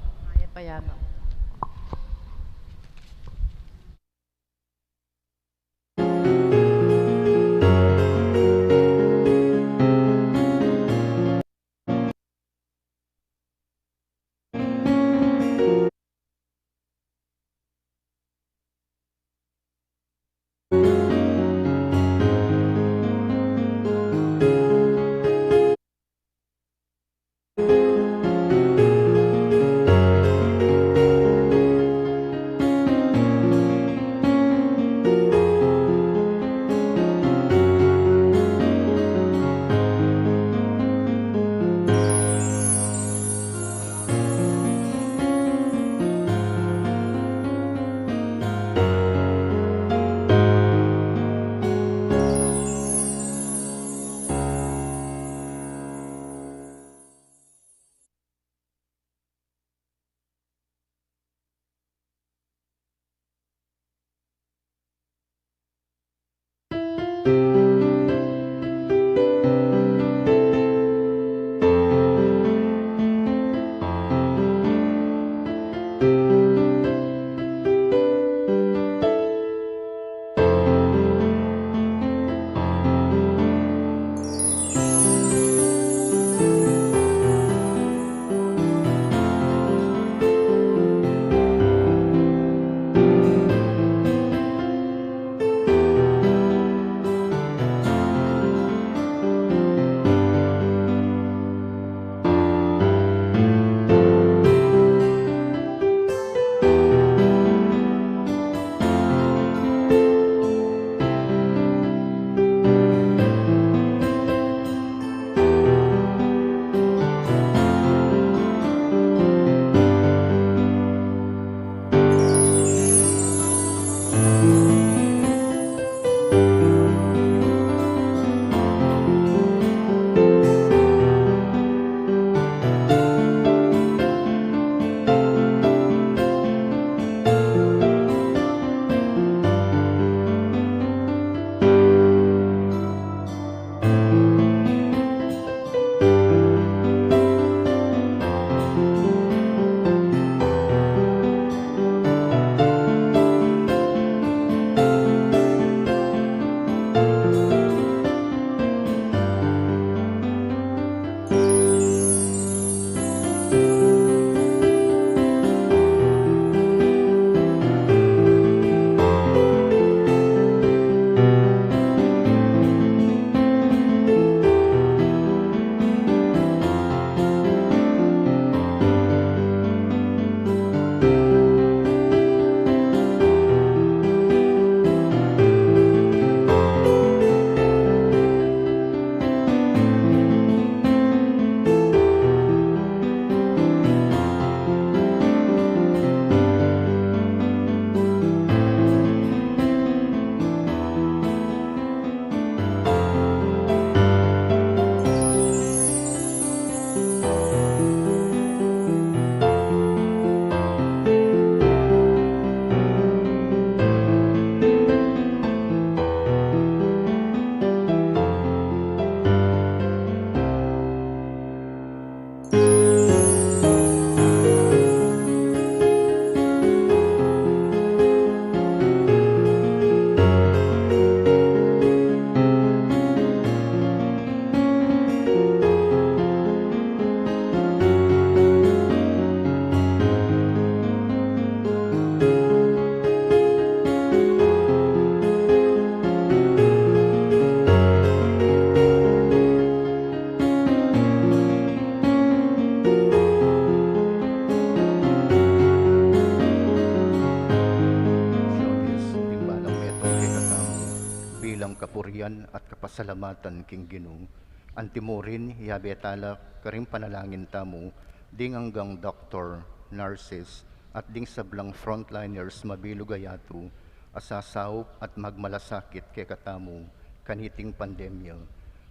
pasalamatan king Ginu. Antimurin, yabe tala karing panalangin tamu, ding anggang doktor, nurses, at ding sablang frontliners mabilug a yatu, a sasaup at magmalasakit kekatamu, kaniting pandemya,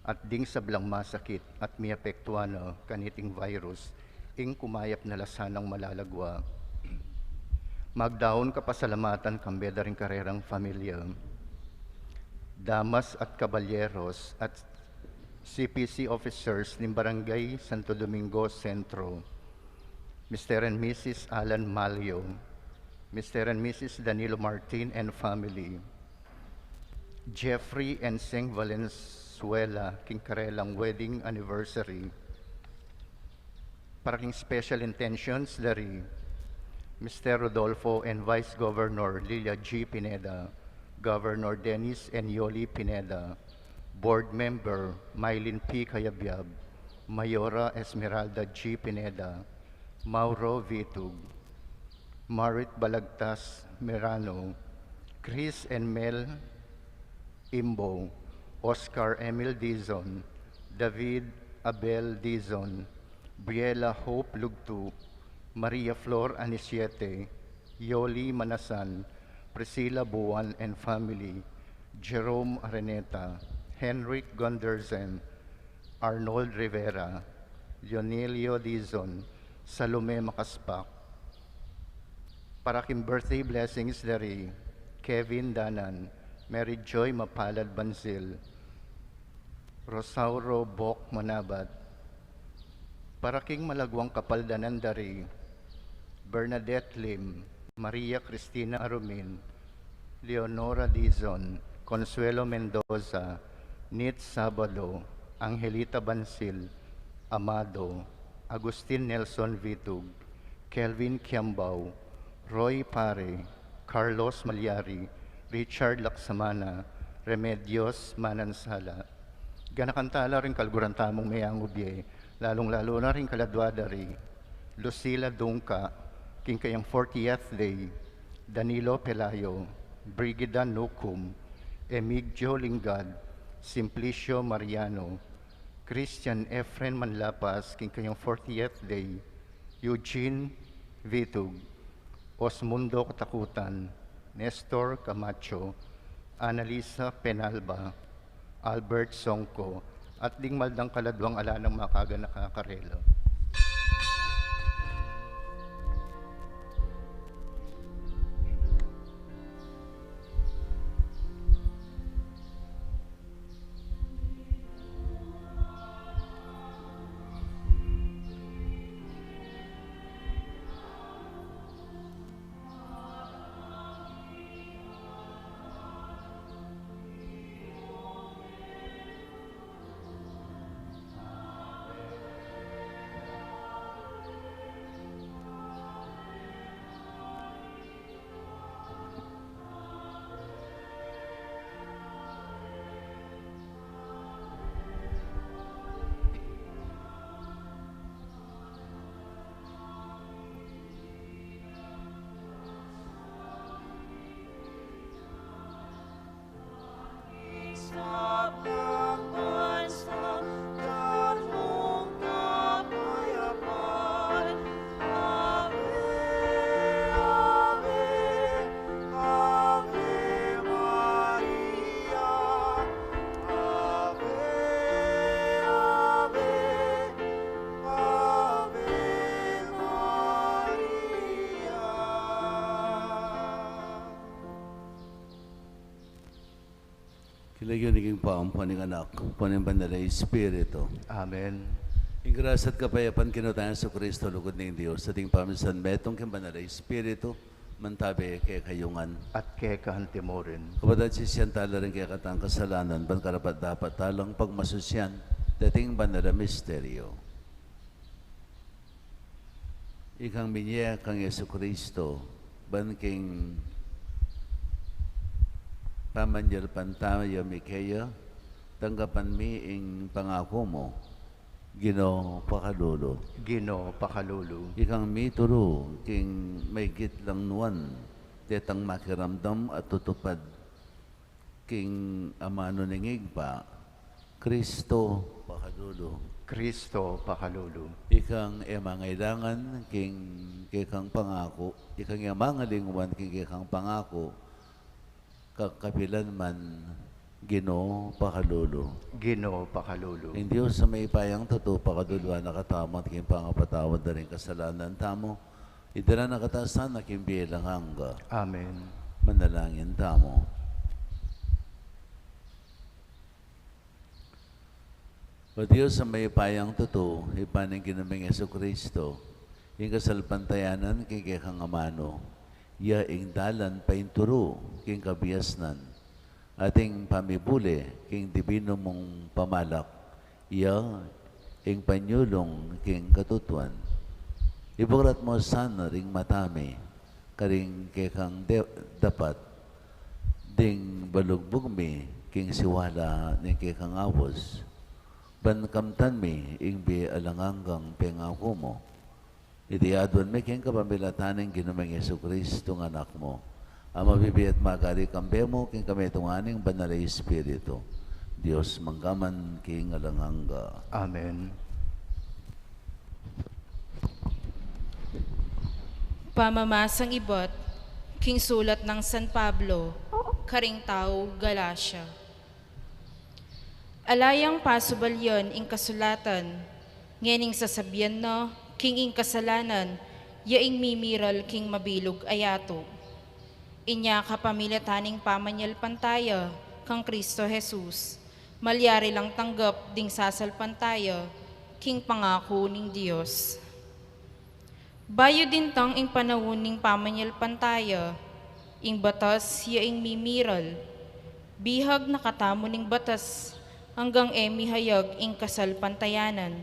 at ding sablang masakit at miapektuan na kaniting virus, ing kumayap na la sanang malagwa. Magdaun kapasalamatan kambe da ring karerang familia, damas at kabalyeros at C P C officers ning Barangay Santo Domingo Centro, Mister and Missus Alan Malio, Mister and Missus Danilo Martin and family, Jeffrey and Seng Valenzuela, king karelang wedding anniversary. Para king special intentions dari Mister Rodolfo and Vice Governor Lilia G Pineda, Governor Dennis and Yoli Pineda, Board Member Mylene P Cayabyab, Mayora Esmeralda G Pineda, Mauro Vitug, Marit Balagtas Mirano, Chris and Mel Imbo, Oscar Emil Dizon, David Abel Dizon, Briella Hope Lugtu, Maria Flor Anisiete, Yoli Manasan, Priscilla Buan and family, Jerome Areneta, Henrik Gundersen, Arnold Rivera, Leonelio Dizon, Salome Makaspak. Para king birthday blessings dari Kevin Danan, Mary Joy Mapalad Bansil, Rosauro Bok Manabat. Para king malagwang kapaldanan dari Bernadette Lim, Maria Cristina Arumin, Leonora Dizon, Consuelo Mendoza, Nit Sabado, Angelita Bansil, Amado, Agustin Nelson Vitug, Kelvin Kiambao, Roy Pare, Carlos Malyari, Richard Laksamana, Remedios Manansala. Ganakan tala ring kaluguran tamung meyangu bie, lalung-lalu na ring kaladwa dari Lucila Dungca, king kayang fortieth day, Danilo Pelayo, Brigida Nucum, Emigdio Lingad, Simplicio Mariano, Christian Efren Manlapas, king kayang fortieth day, Eugene Vitug, Osmundo Katakutan, Nestor Camacho, Annalisa Penalba, Albert Songco, at ding maldang kaladwang ala nang makaganaka karela. King lagyu ning Ibpa, ampo ning Anak, ampo ning Banal a Espiritu. Amen. Ing grasya at kapayapan ning Ginu tang Jesucristo, lugud ning Dios, at ing pamisan metung king Banal a Espiritu, mantabe kekayu ngan. At keka antimurin. Kapatad, sisian tala ring kekatang kasalanan, ban karapat-dapat talang pagmasusyan deting banal a misteryo. Ikang minye kang Jesucristo, ban king pamanyalpantaya mi keya, tanggapan mi ing pangaku mu, Ginu, pakalulu. Ginu, pakalulu. Ikang mituru king maigit lang nuan detang makiramdam at tutupad king amanu ning Ibpa, Kristo, pakalulu. Kristo, pakalulu. Ikang e mangailangan king kekang pangaku, ikang e mangalingwan king kekang pangaku, kakapilan man, Ginu, pakalulu. Ginu, pakalulu. Ing Dios a mayupayang tutu, pakaluluan na katamu at king pangapatawad da ring kasalanan tamu, idala na katamu sana king bie alang angga. Amen. Manalangin tamu. O Dios a mayupayang tutu, Ibpa ning Ginu ming Jesucristo, ing kasalpantayanan king kekang amanu, ya ing dalan painturu king kabiasnan, at ing pamibule king dibinu mung pamalak, ya ing panyulung king katutuan. Ibuklat mu sana ring mata mi karing kekang de-, dapat, ding balugbug mi king siwala ning kekang abus, ban kamtan mi ing bie alang anggang pengaku mu. Iti aduan mi king kapamilatan ning Ginu ming Jesucristo a Anak mu, a mabibie at magari kambe mu king kamitungan ning Banal a Espiritu, Dios mangga man king alang angga. Amen. Pamamasang ibat king sulat nang San Pablo karing taga Galacia. Ala yang pasubalian ing kasulatan, ngening sasabian na king ing kasalanan ya ing mimiral king mabilug a yatu. Inya kapamilatan ning pamanyalpantaya kang Kristo Jesus, malyari lang tanggap ding sasalpantaya king pangaku ning Dios. Bayu dintang ing panaun ning pamanyalpantaya, ing batas ya ing mimiral. Bihag na katamu ning batas, anggang e mihayag ing kasalpantayanan.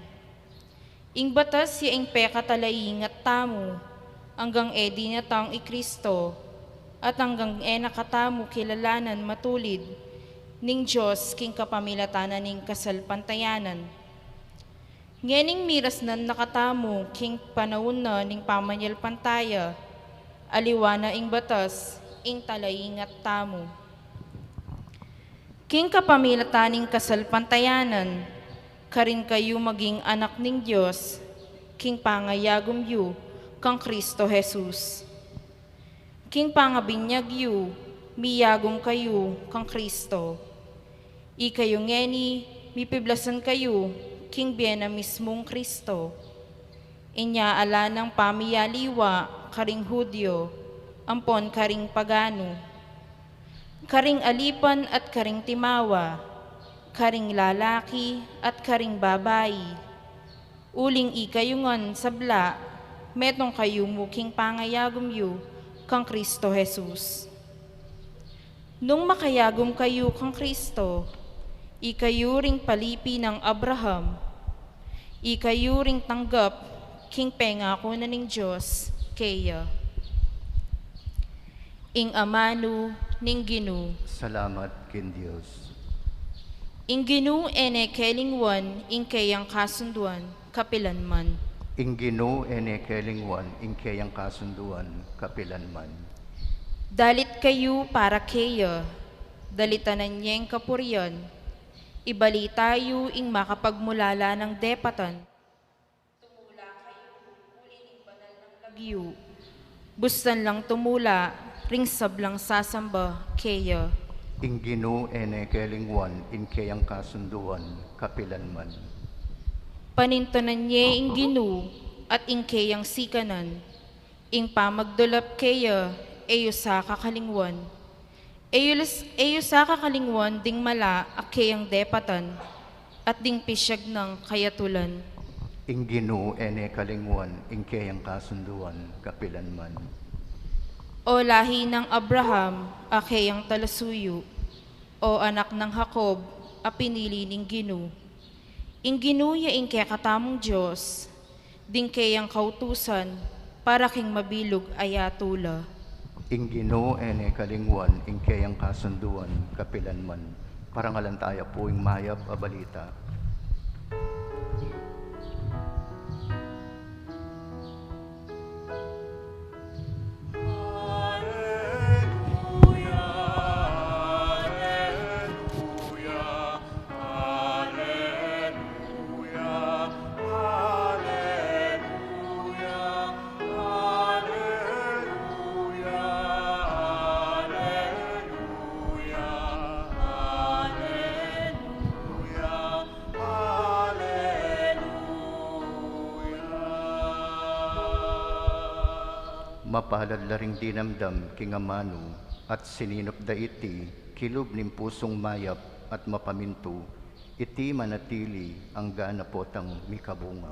Ing batas ya ing pekatalaingat tamu, anggang e dinatang i Kristo, at anggang e na katamu kilalanan matulid ning Dios king kapamilatan na ning kasalpantayanan. Ngening mirasnan na katamu king panaun na ning pamanyalpantaya, aliwa na ing batas, ing talaingat tamu. King kapamilatan ning kasalpantayanan, karin kayu maging anak ning Dios, king pangayagum yu kang Kristo Jesus. King pangabinyag yu, miyagum kayu kang Kristo. Ikayu ngeni, mipiblasan kayu king bie na mismung Kristo. Inya ala nang pamiyaliwa karing Judio ampon karing pagano, karing alipan at karing timawa, karing lalaki at karing babai. Uling ikayu ngan sabla, metung kayu mu king pangayagum yu kang Kristo Jesus. Nung makayagum kayu kang Kristo, ikayu ring palipi nang Abraham, ikayu ring tanggap king pengaku na ning Dios keya. Ing amanu ning Ginu. Salamat king Dios. Ing Ginu e ne kelingwan ing keyang kasunduan kapilan man. Ing Ginu e ne kelingwan ing keyang kasunduan kapilan man. Dalit kayu para keya, dalitan na neng kapurian, ibalita yu ing makapagmulala nang depatan. Tumula kayu, uli ning banal nang lagyu. Bustan lang tumula ring sablang sasamba keya. Ing Ginu e ne kelingwan ing keyang kasunduan kapilan man. Panintunan ye ing Ginu at ing keyang sikanan, ing pamagdulap keya e yu sa kakalingwan. E yu las-, e yu sa kakalingwan ding mala a keyang depatan, at ding pisyag nang kayatulan. Ing Ginu e ne kalingwan ing keyang kasunduan kapilan man. O lahi nang Abraham a keyang talasuyu, o anak nang Jacob a pinili ning Ginu. Ing Ginu ya ing kekatamung Dios, ding keyang kautusan para king mabilug a yatu la. Ing Ginu e ne kalingwan ing keyang kasunduan kapilan man. Parangalan taya pu ing mayap a balita. Alleluia, alleluia, alleluia. Mapalad la ring dinamdam king amanu at sininup da iti kilub ning pusung mayap at mapamintu, iti manatili anggang potang mikabunga.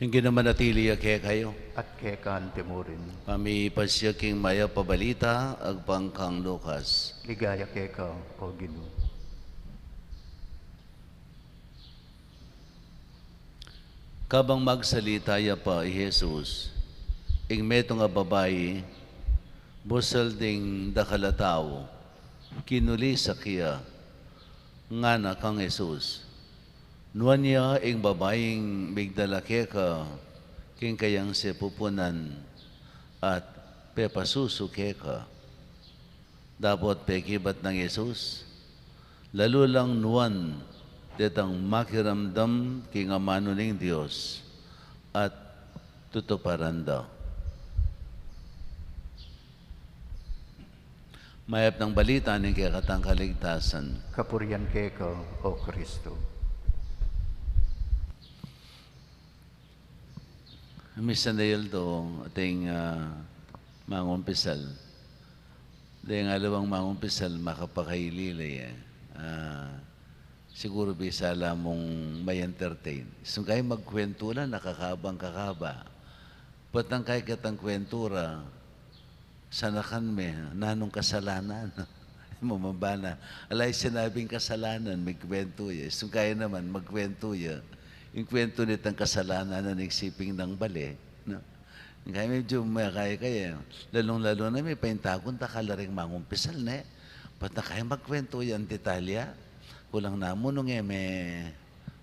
Ing Ginu manatili ya kekayu. At keka naman murin. Pamipasya king mayap a balita agpang kang Lucas. Ligaya keka, O Ginu. Kabang magsalita ya pa i Jesus, ing metung a babai, busal ding dakal a tau, kinulisak ya, ngana kang Jesus, "Nuan ya ing babaing migdala keka king kayang sepupunan at pepasusu keka." Dapot pekibat nang Jesus, "Lalu lang nuan detang makiramdam king amanu ning Dios at tutuparan da." Mayap nang balita ning kekatang kaligtasan. Kapurian keka, O Kristu. Misan da yaldo ating, ah, mangumpisal. Deng alawang mangumpisal, makapakaili la ya. Ah, siguru bisa la mung ma-entertain. Sungkay magkwentu la, nakakabang kakaba. Patang kay ketang kwentu ra, sanakan me, nanung kasalanan? Mababa na. Alay sinabing kasalanan, migkwentu ya. Sungkay naman, magkwentu ya. Ing kwentu nitang kasalanan na nagsiping nang bale, no? Kaya medyo makaya-kaya. Lalung-lalu na me paintagun, dakal la ring mangumpisal, ne? Patang kay magkwentu ya ing detalya. Kulang na mu nung e me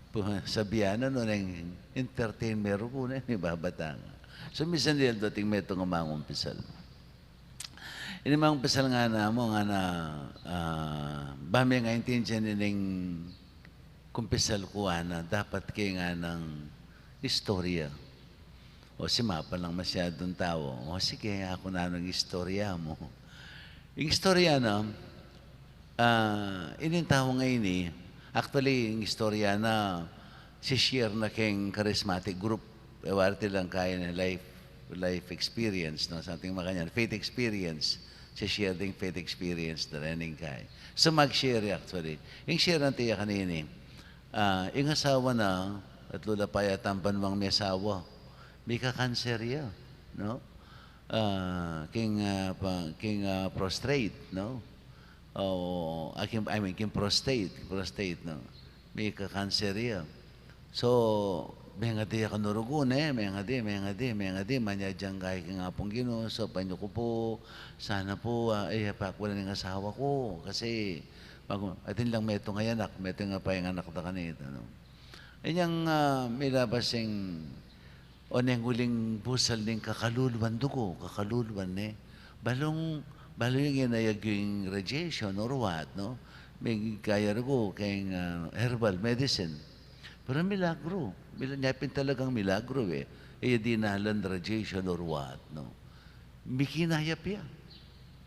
Pu-, sabian na, no, neng entertain me rugu, ne, ni babata nga. So, misan da yaldo ating metung a mangumpisal. Ini mangumpisal ngana mu, ngana, ah, ba me nga intindian ining kumpisal ku, ngana, dapat ke nganang istorya. O, simapan lang masyadung tau. O, sige, aku nanung istorya mu. Ing istorya na, ah, ining tau ngeni, actually, ing istorya na, si-share na keng charismatic group, e, wari ti lang kaya na life, life experience, no? Something makanyan, faith experience, si-share ding faith experience na rin ing kaya. So, mag-share, actually. Ing share na tiya kanini, ah, ing asawa na, at lula pa yata ang banwang may asawa, mika-cancer ya, no? Ah, king, ah, pa-, king, ah, prostate, no? O, ah, king, I mean, king prostate, prostate, no? Mika-cancer ya. So, mengadi ya kanu rugu, ne, mengadi, mengadi, mengadi, manyadyang kaya king Apung Ginu, so, panyuku pu, sana pu, ah, e, pakulan ing asawa ku, kasi, mag-, atin lang metung a anak, metung a pay ing anak da kanita, no? Inyang, ah, milabas ing, o, neng uling busal ning kakaluluan dugu, kakaluluan, ne. Balung, balu yang inayag ing radiation or what, no? Migkaya rugu keng, ah, herbal medicine. Pero milagro, mila-, nya pin talagang milagro, e. E ya dinalan radiation or what, no? Mikinayap ya.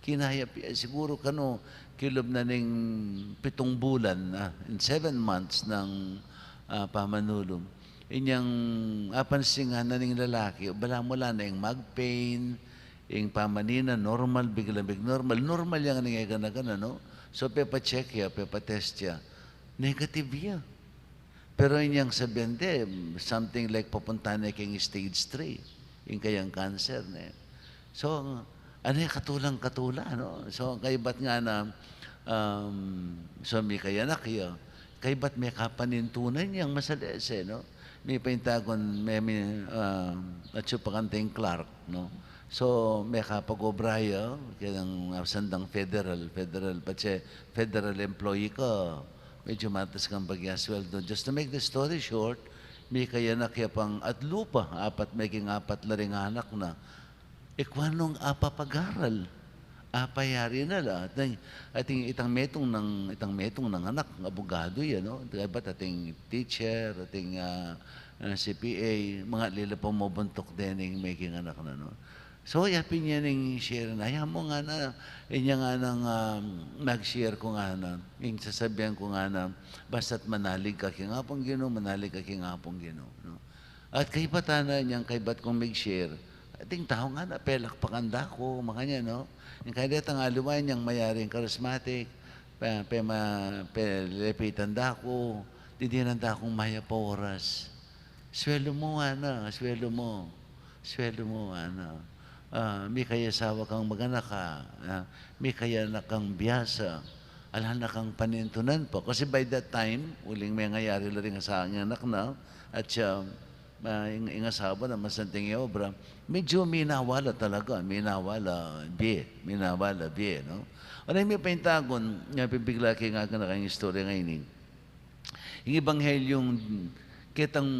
Kinayap ya. Siguro kanu, kilub na ning pitung bulan, ah, in seven months nang, ah, pamanulum. Inyang apansin na ning lalaki, balamu ala na ing mag-pain, ing pamanina, normal, biglang mig-normal. Normal yang ning e gana-gana, no? So, pepa-check ya, pepa-test ya. Negative ya. Pero inyang sabian de, something like papunta na keng stage three, ing kayang cancer, ne. So, ane katulang-katula, no? So, kaybat ngana, um, so, mikayanak ya, kaybat mekapanintunan yang masalese, no? Mipaintagun, me, mi, um, atsu pa kanting clerk, no? So, mekapag-obra ya, keng, ah, sandang federal, federal, patse federal employee ka, Medyo matas kang bagya sweldo. Just to make the story short, mikayanak ya pang atlu pa, apat, meging apat la ring anak na. E, kuanung apapagaral? Apayari na la. Ating, ating itang metung nang, itang metung nang anak, abogado ya, no? Kaybat ating teacher, ating, ah, ah, C P A, mangatlili pa mabuntuk dening meging anak na, no? So, yapin ya ning share na, "Ay, amu ngana, inya nganang, um, mag-share ku ngana, ing sasabian ku ngana, basta't manalig ka king Apung Ginu, manalig ka king Apung Ginu," no? At kaybat na, inyang kaybat kung mag-share, ating tau ngana, pelakpakan da ku, makanyan, no? Ing kaya detang aliwa, inyang mayaring charismatic, pe-, pema-, pelepitan da ku, didinan da kung mayap a oras. Sweldo mu, ngana, sweldo mu. Sweldo mu, ngana. Ah, mikayasawa kang mag-anak ka, ah, mikayanak kang biasa, ala na kang panintunan pa. Kasi by that time, uling mengayari la ring asawa ning anak na, at siya, ah, ing, ing asawa na masanting ya obra, medyo minawa la talaga, minawa la, bie, minawa la, bie, no? Ano yung may paintagon, nga pibigla kaya nga ka na kayong istorya ngayni? Ing ebanghelyung ketang,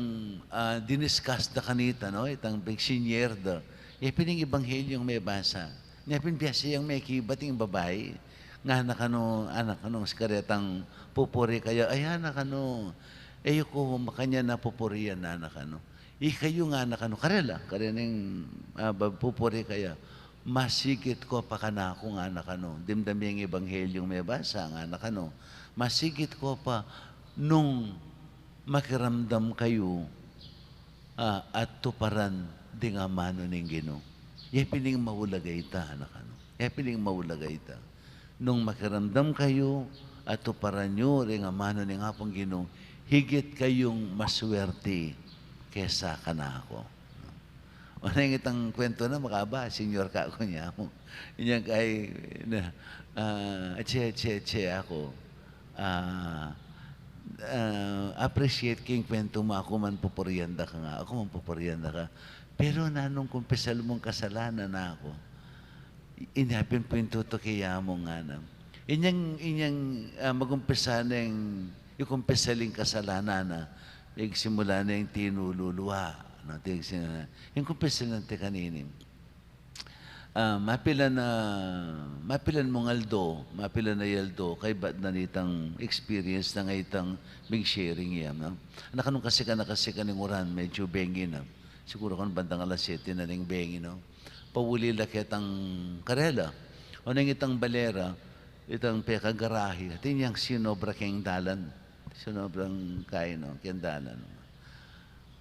ah, diniscuss da kanita, no? Itang pigsinyer da. Yapin ing ebanghelyung mebasa. Yapin biasa yang mekibat ing babai. Ngana kanu, ngana kanu, si karetang pupuri kaya, ay, ngana kanu, e yu ku makanyan a pupurian, ngana kanu. Ikayu, ngana kanu, karela, karening, ah, ba-, pupuri kaya, mas higit ko pa kanaku, ngana kanu. Dimdam ye ing ebanghelyung mebasa, ngana kanu. Mas higit ko pa nung makiramdam kayu, ah, at tuparan ding amanu ning Ginu. Yapin ing maulaga ita, ngana kanu. Yapin ing maulaga ita. Nung makiramdam kayu at tuparan yu ring amanu ning Apung Ginu, higit kayung maswerti kesa kanaku. Oneng itang kuwentu na makaba, senior ka ku, nya mu. Inyang kay, na, ah, atse, atse, atse aku. Ah, ah, appreciate king kuwentu mu, aku man pupurian da ka nga, aku man pupurian da ka. Pero nanung kumpisal mung kasalanan, aku. Inya pin pu ing tutuki ya mu, ngana. Inyang, inyang, ah, magumpisa neng ikumpisal ing kasalanan na, igsimula neng tinululuwa, no, tigsimula. Ing kumpisal nang te kanini. Ah, mapilan a, mapilan mung aldo, mapilan a aldo, kaybat na nitang experience na nga itang mig-sharing ya, no? Anak, nung kasikan na kasikan ing uran, medyo bengi na. Siguro kung bandang alas siyete na ning bengi, no? Pauli la ketang karela. Oneng itang bale ra, itang pekagarahe, atin yang sinobra keng dalan. Sinobrang kain, no, keng dalan.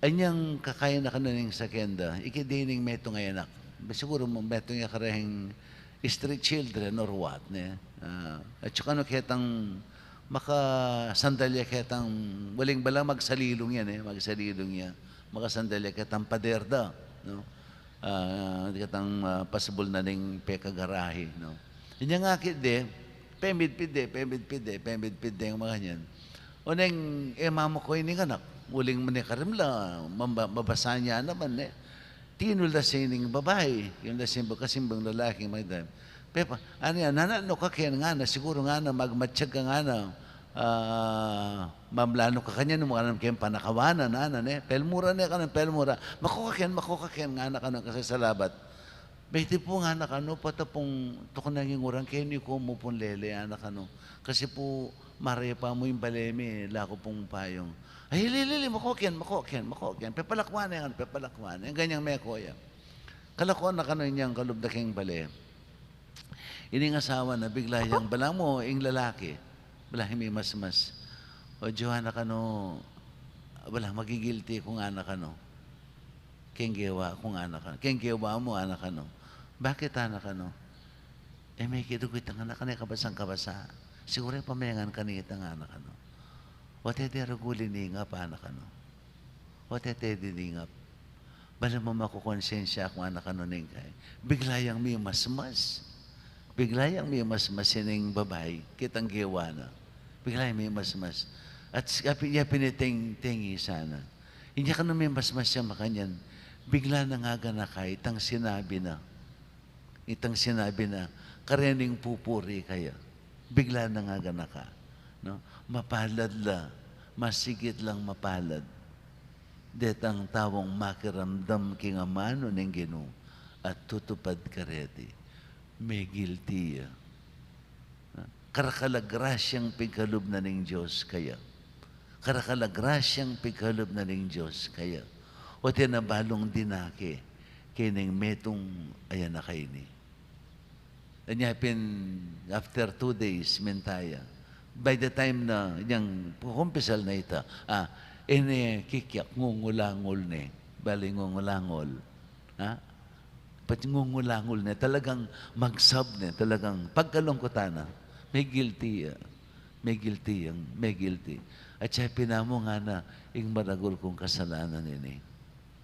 Anyang kakain na kanu ning sakyan da, ikit de ning metung a anak. Siguro mu-, metung ya kareng street children or what, ne? Ah, at saka no, ketang makasandal ya ketang, uling bala magsalilung ya, ne? Magsalilung ya. Makasandal ya ketang pader da, no? Ah, ketang, ah, pasbul na ning pekagarahe, no? Inya nga akit de, pemidpid de, pemidpid de, pemidpid de, ing makanyan. Oneng, e, mamukoy ning anak, uling mu ne karin la, mamba-, mabasa ne naman, ne? Tinuldas ya ning babai, tinuldas ya ning ba-, kasi ing lalaki, magda. Pepa, anya, nanu ka ken, ngana, siguro ngana, magmatyag ka, ngana, ah, mamlanu ka kanyan, nung makanam keng panakawan na, ngana, ne? Pelmura ne, kanam, pelmura. Mako ka ken, mako ka ken, ngana, kanu, kasasalabat. Beti pu, ngana kanu, pota pung tuknang ing uran, keni ku mu pung lele, ngana kanu. Kasi pu, maraya pa mu ing bale mi, ala ku pung payung. Ay, lili, lili, mako ken, mako ken, mako ken. Pepalakwan ne, ngana, pepalakwan ne. Ganyang meko ya. Kalako na kanu inyang kalub da keng bale. Ining asawa na bigla yang, bala mu, ing lalaki, bala yang mimasmas. O, jowa, ngana kanu, bala, magigilti ku, ngana kanu. Keng gewa ku, ngana kanu. Keng gewa mu, ngana kanu. Bakit, ngana kanu? E, mekidugit, ngana kanu, e kabasang-kabasa. Siguro e pamengan kanita, ngana kanu. Wa te de ruguli ning apa, ngana kanu. Wa te te diningap. Bala mu makukonsensya ku, ngana kanu, ning kai. Bigla yang mimasmas. Bigla yang mimasmas ining babai, kitang gewa na. Bigla yang mimasmas. At s-, yapi-, yapin iteng, teng isa na. Inya kanu mimasmas ya makanyan. Bigla nang aganaka itang sinabi na. Itang sinabi na, karening pupuri kaya. Bigla nang aganaka. No? Mapalad la, masigit lang mapalad detang taung makiramdam king amanu ning Ginu at tutupad kareti. Me guilty ya. Karakal a grasyang pigkalub na ning Dios kaya. Karakal a grasyang pigkalub na ning Dios kaya. O, atin na balung dinake keni ning metung a anak a ini. Anya pin, after two days, minta ya. By the time na inyang kumpisal na ita, ah, ini kikyak, ngungulangul ne. Bale, ngungulangul. Ha? Pati ngungulangul ne, talagang magsab ne, talagang pagkalungkutan na. Me guilty ya. Me guilty yang, me guilty. At siya pin, "Amu ngana, ing maragul kung kasalanan ini."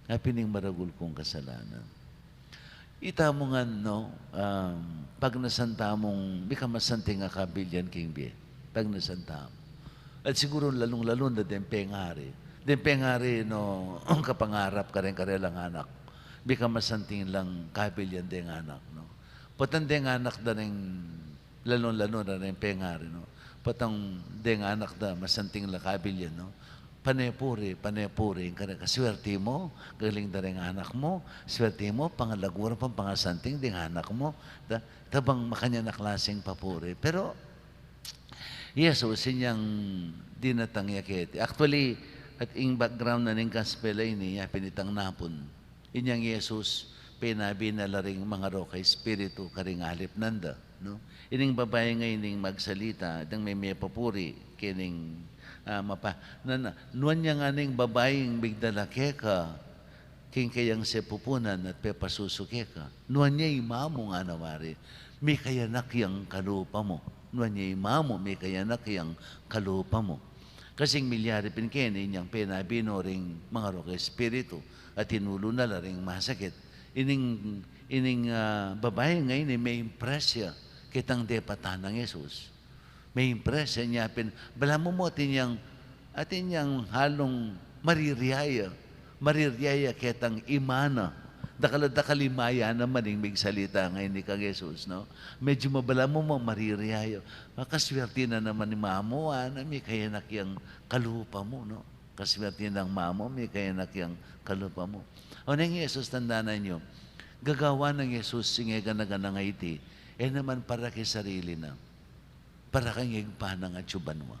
Nya pin ing maragul kung kasalanan. Itamu ngan, no, um, pagnasan tamung mika masanting a kabilian king bie. Pagnasan tamu. At siguru lalung-lalu na deng pengari. Deng pengari, no, kapangarap kareng karelang anak. Mika masanting lang kabilian deng anak, no. Potang deng anak da reng lalung-lalu na reng pengari, no. Potang deng anak da masanting la kabilian, no. Pane puri, pane puri, ing kare kaswerti mu, galing da reng anak mu, swerte mu, pangalaguran, pang-, pangasanting deng anak mu, da, tabang makanyan a klaseng papuri. Pero, Jesus, inyang dinatang ya keti. Actually, at ing background na ning gospel a ini, ya pin itang napun. Inyang Jesus, penabi na la ring mangarok a espiritu karing alip nanda, no? Ining babai nga ining magsalita, deng meme papuri, kening, ah, mapa-, na, na, nuan ya ngana ing babai ing migdala keka, king kayang sepupunan at pepasusu keka. Nuan ya i mamu ngana wari, mika anak yang kalupa mu. Nuan ya i mamu, mika anak yang kalupa mu. Kasi ing milyari pin keni, inyang penabi no ring mangarok a espiritu, at inulu na la ring masakit. Ining, ining, ah, babai nga ini, me-impress ya ketang depatan nang Jesus. Me-impress ya, nya pin, balamu mu atin yang, atin yang halung maririya ya, maririya ya ketang ima na. Dakal a dakal ima ya naman ing migsalita ngeni kang Jesus, no? Medyu mabalamu mu maririya ya. Kaswerti na naman i mamu, ana, mika anak yang kalupa mu, no? Kaswerti nang mamu, mika anak yang kalupa mu. O, neng Jesus, tandanan yu, gagawan nang Jesus ing e gana-gana a iti, e naman para king sarili na, para king Ibpa nang atsu banua.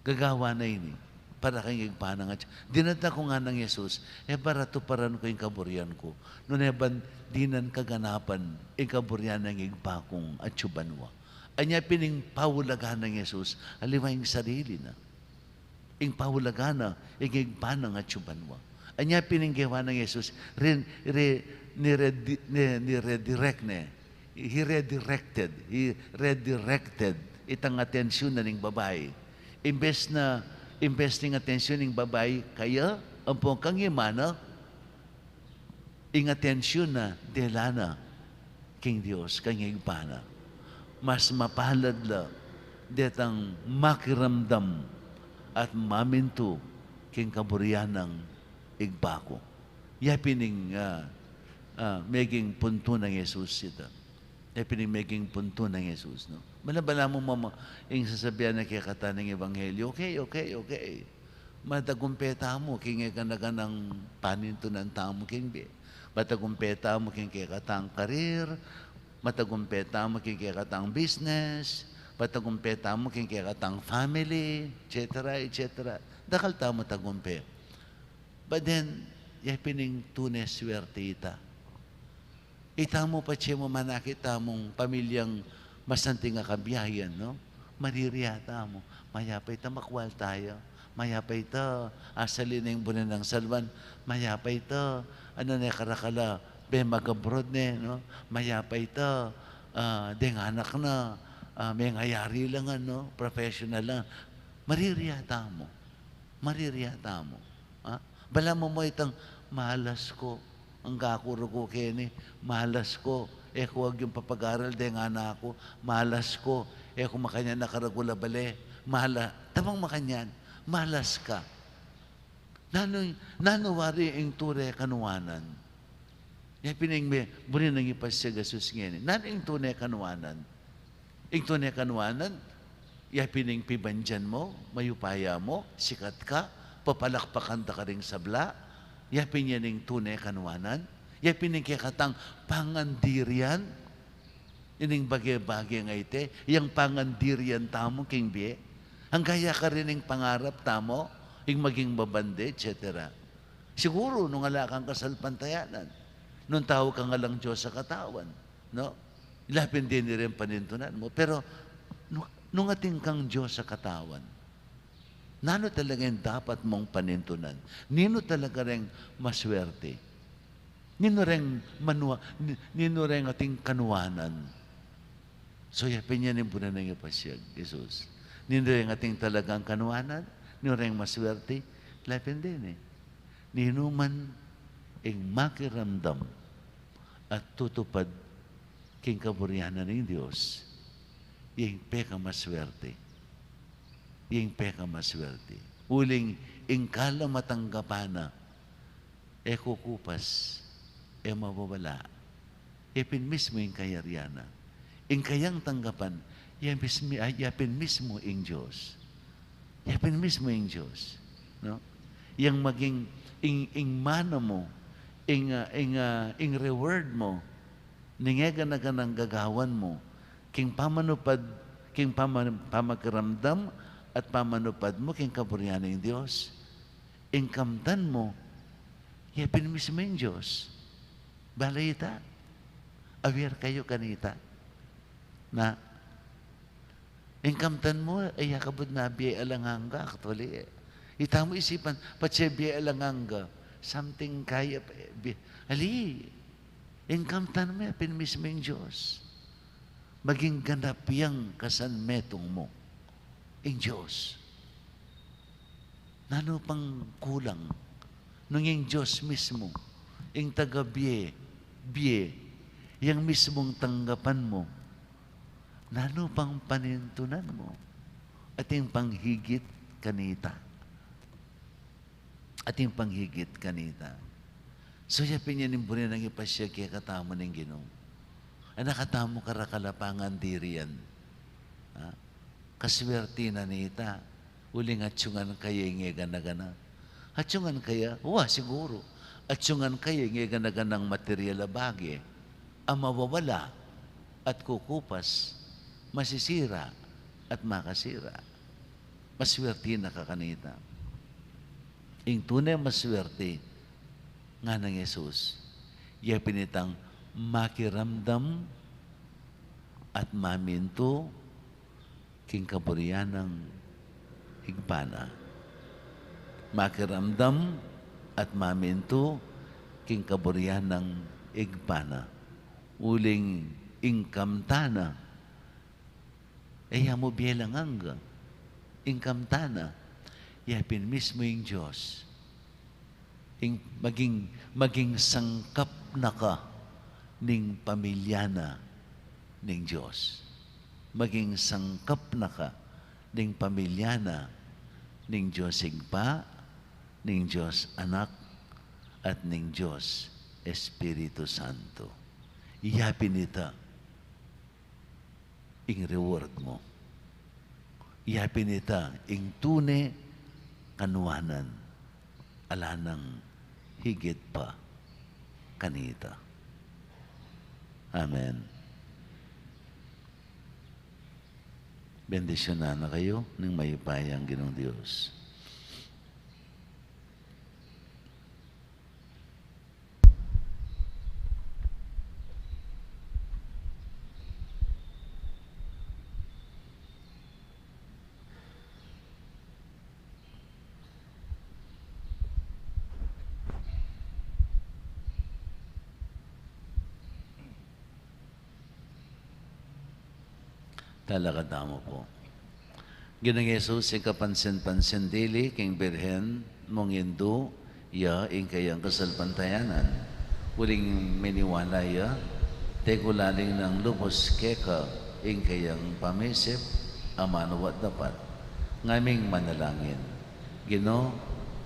Gagawan na ini para king Ibpa nang atsu. Dinatang ku nganang Jesus, e para tuparan ku ing kaburian ku, nune ban dinan kaganapan ing kaburian ning Ibpa kung atsu banua. Anya pin ing paulagan nang Jesus, aliwa ing sarili na. Ing paulagan na ing Ibpa nang atsu banua. Anya pin ing gewa nang Jesus, re-, re-, niredi-, ni-, niredirect ne. He redirected. He redirected itang atensyun na ning babai. Imbes na, imbes ning atensyun ning babai kaya, ampong kang ima na, ing atensyun na dela na king Dios, kang Ibpa na. Mas mapalad la detang makiramdam at mamintu king kaburian nang Ibpa ku. Ya pin ing, ah, ah, meging puntu nang Jesus ita. Ya pin ing meging puntu nang Jesus, no? Bala-balamu mu ing sasabian na kekatang ebanghelyo, okay, okay, okay. Matagumpe tamu king e gana-ganang panintunan tamu king bie. Matagumpe tamu king kekatang karir, matagumpe tamu king kekatang business, matagumpe tamu king kekatang family, et cetera, et cetera. Dakal tamu tagumpe. But then, ya pin ing tune swerte ita. Itamu patse mu manakit tamung pamilyang masanting a kabiayan, no? Maririya tamu. Mayap a ita makwalta ya. Mayap a ita asalin ing buri nang salwan. Mayap a ita, ano ne, karakal a, be mag-abroad ne, no? Mayap a ita, ah, deng anak na, ah, mengayari la ngan, no? Professional la. Maririya tamu. Maririya tamu. Ha? Balamu mu itang, "Malas ku. Angga ku rugu keni. Malas ku. E ku agyang papagaral deng anak ku. Malas ku. E ku makanyan a karagul a bale. Mala-," Tabang makanyan, malas ka. Nanu, nanu wari ing ture kanuanan? Ya pin ing me-, buri nang ipasiag a sus ngeni. Nanu ing tune kanuanan? Ing tune kanuanan, Ya pin ing pibandian mu, mayupaya mu, sikat ka, papalakpakan da ka ring sabla, ya pin yan ing tune kanuanan, ya pin ing kekatang pangandirian, ining bage-bage a iti, yang pangandirian tamu king bie, angga ya karin ing pangarap tamu, ing maging mabandi, et cetera. Siguru, nung ala kang kasalpantayanan, nung tau ka ngan lang Dios a katawan, no? Ila pin deni ring panintunan mu. Pero, nu-, nung atin kang Dios a katawan, nanu talaga ing dapat mung panintunan? Ninu talaga ring maswerte? Ninu ring manua-, ni-, ninu ring atin kanuanan? So, ya pin yan ing buri nang ipasiag Jesus. Ninu ring atin talagang kanuanan? Ninu ring maswerte? Ila pin deni. Ninu man ing makiramdam at tutupad king kaburian ning Dios, ya ing pekamaswerte. Ya ing pekamaswerte. Uling ing kala matanggapan na, e kukupas, e mawawala. Ya pin mismu ing kayarian na. Ing kayang tanggapan, ya mismu, ya pin mismu ing Dios. Ya pin mismu ing Dios, no? Yang maging ing, ing mana mu, ing, ah, ing, ah, ing reward mu, ning e gana-ganang gagawan mu, king pamanupad, king paman-, pamakiramdam at pamanupad mu king kaburian ning Dios. Ing kamtan mu, ya pin mismu ing Dios. Bale ita, aware kayu kanita. Na, ing kamtan mu, e ya kabud na bie alang angga, actually, e. Ita mu isipan, patse bie alang angga, something kaya pa, e, bie, ali, ing kamtan mu, ya pin mismu ing Dios. Maging ganap yang kasanmetung mu ing Dios. Nanu pang kulang? Nung ing Dios mismu, ing taga bie, bie, yang mismung tanggapan mu, nanu pang panintunan mu? Atin pang higit kanita. Atin pang higit kanita. So, ya pin yan ing buri nang ipasiag kekatamu ning Ginu. Anak, katamu karakal a pangandirian. Ha? Kaswerte na nita, uling atyungan kaya ing e gana-gana. Atyungan kaya, wa, siguru. Atyungan kaya ing e gana-ganang material a bage, a mawawala at kukupas, masisira at makasira. Maswerte na ka kanita. Ing tune maswerte, ngana nang Jesus, ya pin itang makiramdam at mamintu king kaburian ning Ibpa na. Makiramdam at mamintu king kaburian ning Ibpa na. Uling ing kamtan na, e ya mu bie alang angga. Ing kamtan na, ya pin mismu ing Dios. Ing maging, maging sangkap na ka ning pamilya na ning Dios. Maging sangkap na ka ning pamilya na ning Dios Ibpa, ning Dios Anak, at ning Dios Espiritu Santo. Ya pin ita ing reward mu. Ya pin ita ing tune kanuanan. Ala nang higit pa kanita. Amen. Bendisyunan na kayu ning mayupayang Ginung Dios. Talakad tamu pu. Ginung Jesus, ing kapansin-pansin dili king Birhen mung Indu ya ing kayang kasalpantayanan. Uling miniwala ya, tekulaling nang lubus keka ing kayang pamisip, amanu at dapat. Ngaming manalangin. Ginu,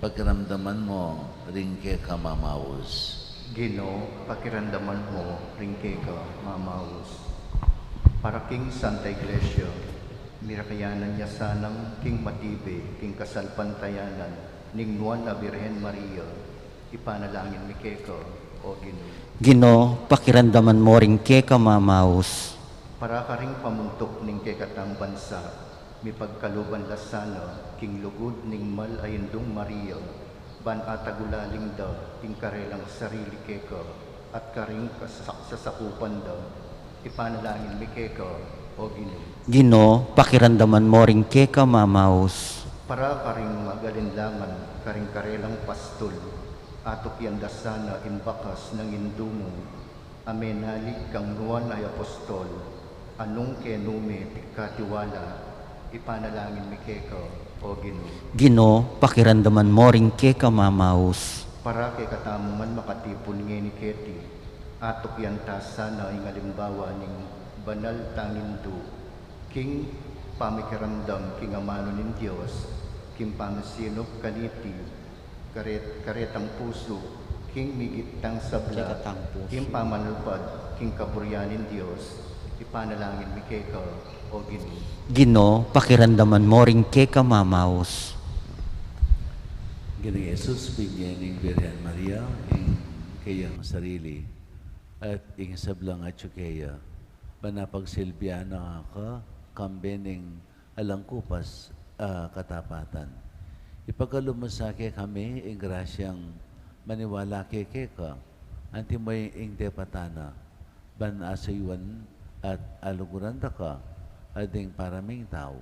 pakiramdaman mu ring keka mamaus. Ginu, pakiramdaman mu ring keka mamaus. Para king Santa Iglesia, Mirakayanan ya sanang king matibe king kasalpantayanan ning Nuan a Birhen Maria, ipanalangin mi keka, O Ginu. Ginu, pakiramdaman mo ring keka mamaus. Para karing pamuntuk ning kekatang bansa, mipagkaluban la sana king lugud ning mal a Indung Maria, ban atagulaling da ing karelang sarili keka at karing kasasak-, sasakupan da. Ipanalangin mi keka, O Ginu. Ginu, pakiramdaman mo ring keka mamaus. Para karing magalinlangan karing karelang pastul, atukyan da sana ing bakas nang Indu mu, a menalig kang Nuan a Apostol, a nung kenu me pigkatiwala. Ipanalangin mi keka, O Ginu. Ginu, pakiramdaman mo ring keka mamaus. Para kekatamu ngan makatipun ngeni keti, atukyan ta sana ing alimbawa ning banal tang Indu, king pamikiramdam king amanu ning Dios, king pamisinup kaniti, karet-, karetang pusu, king migit tang sabla, kekatang pusu, king pamanupad king kaburian ning Dios. Ipanalangin mi keka, O Ginu. Ginu, pakiramdaman mo ring keka mamaus. Ginung Jesus, binye ning Birhen Maria ing keyang sarili at ing sablang atyu keya, ban apagsilbian na keka kambe ning alang kupas a katapatan. Ipagkalub mu sa kekami ing grasyang maniwala keka, antimo ing depatan na, ban asuyuan at aluguran da ka, a ding para ming tau,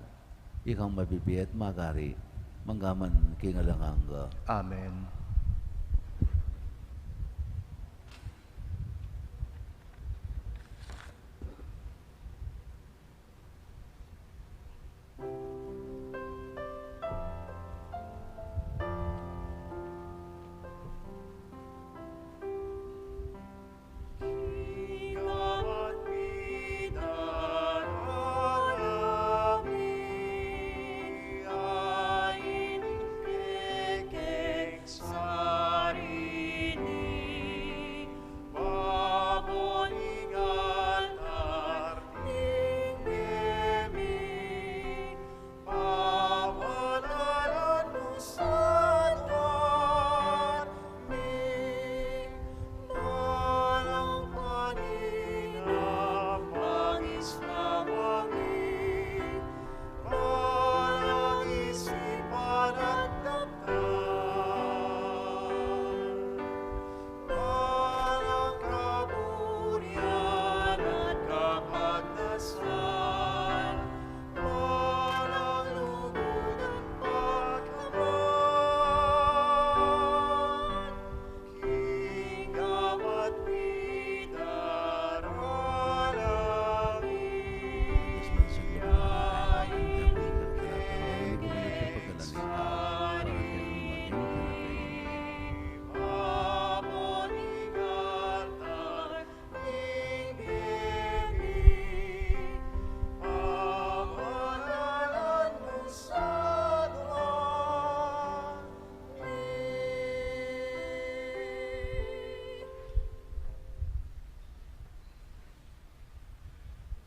ikang mabibie at magari, manggaman king alang angga. Amen.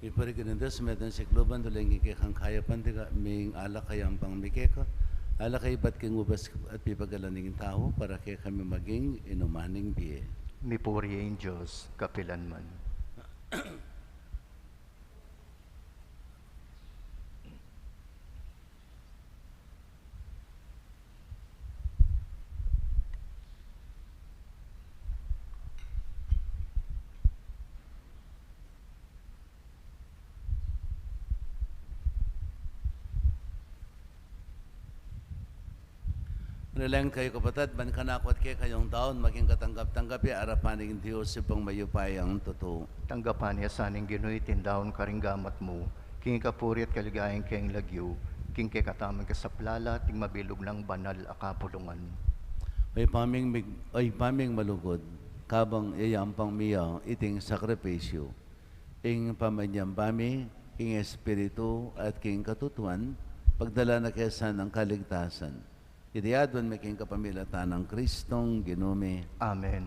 Iparigan ning Dios, metung sikluban, duling king kekang kayapan, dika ming alak a yampang mi keka, alak a ibat king ubas at pipagalan ning tau, para kekami maging inuman ning bie. Mipuri ing Dios kapilan man. Manalangin kayu, kapatad, ban kanaku at kekayu daun maging katanggap-tanggap ya arapan ning Dios Ibpang mayupayang tutu. Tanggapan na sa ning Ginu iting daun karing gamat mu, king ikapuri at kaligayan ning lagyu, king kekatamung kasaplalan at ning mabilug nang banal a kapulungan. O Ibpa ming mig-, o Ibpa ming malugud, kabang yayampang mi ya iting sakrifisyu, ing pamanyamba mi king Espiritu at king katutuan, pagdalan na ke sa ning kaligtasan. Iti aduan mi king kapamilatan nang Kristong Ginu mi. Amen.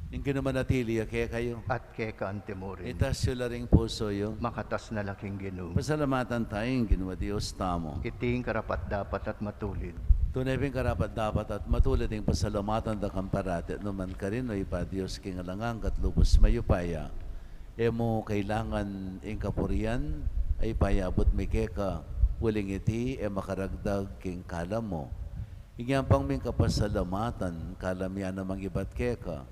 Ing Ginu manatili ya kekayu. At keka antimurin. Itas yu la ring pusu yu. Makatas na la king Ginu. Pasalamatan taya ing Ginu a Dios tamu. Iti ing karapat-dapat at matulid. Tune pin karapat-dapat at matulid ing pasalamatan da kang parati at nukarin man, o Ibpa, Dios king alang angga at lubus mayupaya. E mu kailangan ing kapurian a ipayabut mi keka, uling iti e makaragdag king kalam mu. Inya pang ming kapasalamatan, kalam ya namang ibat keka,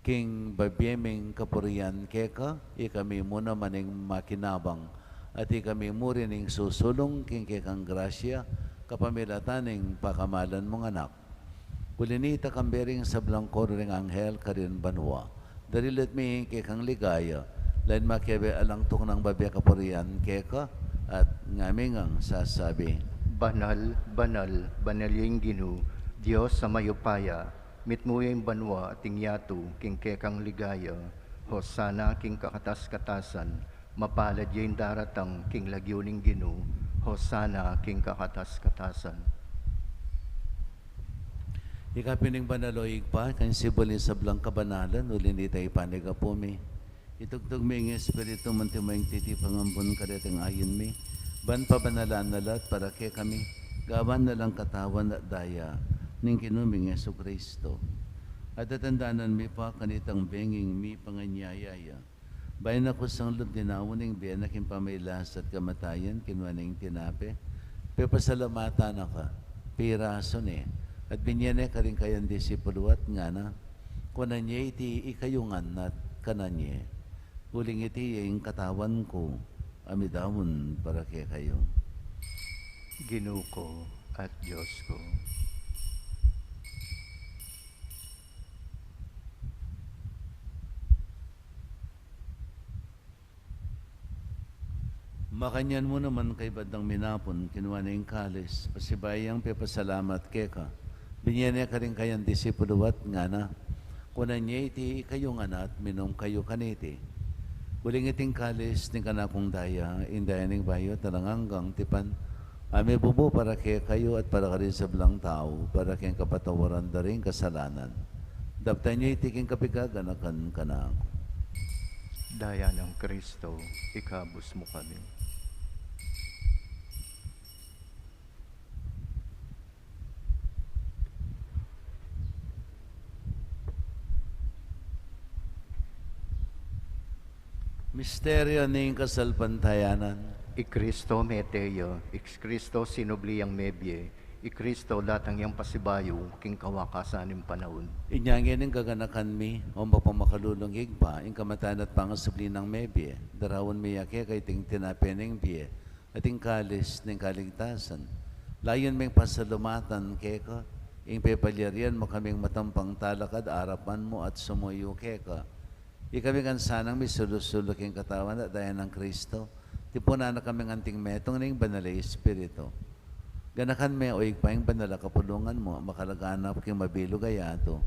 king babie ming kapurian keka, ikami mu naman ing makinabang, at ikami mu rin ing susulung king kekang grasya, kapamilatan ning pakamalan mung Anak. Uli nita, kambe ring sablang koro ring anghel karin banua, darilit mi ing kekang ligaya, lain makiabe alang tuknang babie kapurian keka, at ngami ngang sasabi: Banal, banal, banal ya ing Ginu, Dios a mayupaya, mitmu ya ing banua at ing yatu king kekang ligaya, Hosana king kakatas-katasan, mapalad ya ing daratang king lagyu ning Ginu, Hosana king kakatas-katasan. Ika pin ing banal, o Ibpa, king sibul ning sablang kabanalan, uli nita ipanyawad mi. Itugtug mi ing Espiritu mu, antimo ing titipangan bun kareting ayun mi, ban pabanalan na la at para kekami, gawan na lang katawan at daya ning Ginu ming Jesucristo. At tatandanan mi pa kanitang benging mipanganyaya ya, bayu na kusang lub dinaun ing bie na king pamagkasakit at kamatayan, kinua ne ing tinape, pepasalamatan na ka, pirasu ne, at binie ne karing kayang disipulu at ngana: Kunan ye iti ikayu ngan at kanan ye, uling iti ing katawan ku a midaun para kekayu. Ginu ku at Dios ku. Makanyan mu naman, kaybat dang minapun, kinua ne ing kalis, pasibayu yang pepasalamat keka, binie ne karing kayang disipulu at ngana: Kunan ye iti ikayu ngan at minum kayu kaniti, uling iti ing kalis ning kanakung daya, ing daya ning bayu at alang anggang tipan, a mibubu para kekayu at para karing sablang tau, para king kapatawaran da ring kasalanan. Daptan ye iti king kapigaganakan kanaku. Daya nang Kristo, ikabus mu kami. Misteryu ning kasalpantayanan. I Kristo mete ya, i Kristo sinubli yang mebie, i Kristo datang yang pasibayu king kawakasan ning panaun. Inya ngeni gaganakan mi, o mapamakalulung Ibpa, ing kamatayan at pangasubli nang mebie, daraun mi ya keka iting tinape ning bie, at ing kalis ning kaligtasan. Layun ming pasalamatan keka ing pepalyarian mu kaming matampang talakad arapan mu at sumuyu keka. Ikami ngan sanang misulu-sulu king katawan at daya nang Kristo, tipunan na kaming anting metung ning Banal a Espiritu. Ganakan me, o Ibpa, ing banal a kapulungan mu, makalaganap king mabilug a yatu.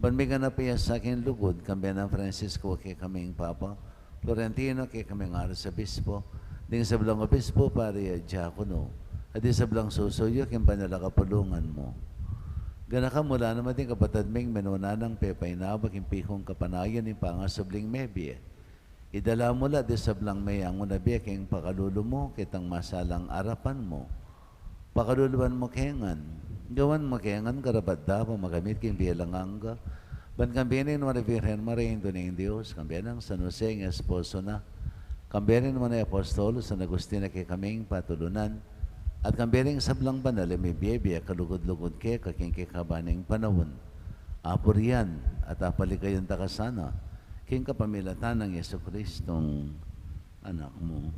Ban miganap ya sa king lugud, kambe nang Francisco a kekaming Papa, Florentino a kekaming Arsobispo, ding sablang obispo, pari at diakono, at ding sablang susuyu king banal a kapulungan mu. Ganakan mu la naman ding kapatad ming minuna nang pepainawa king pikung kapanayan ning pangasubling mebie. Idala mu la ding sablang meyangu na bie king pakalulu mu, ketang masalang arapan mu. Pakaluluan mu ke ngan, gawan mu ke ngan karapat-dapat makamit king bie alang angga. Ban kambe ning Nuan a Virgen Maria, Indu ning Dios, kambe nang San Jose, ing esposo na, kambe ring nuan a apostol, San Agustin a kekaming patulunan, at kambe ring sablang banal a mibie-bie a kalugud-lugud keka king kekaban ning panaun, apurian at apaligayan da ka sana, king kapamilatan nang Jesucristong Anak mu.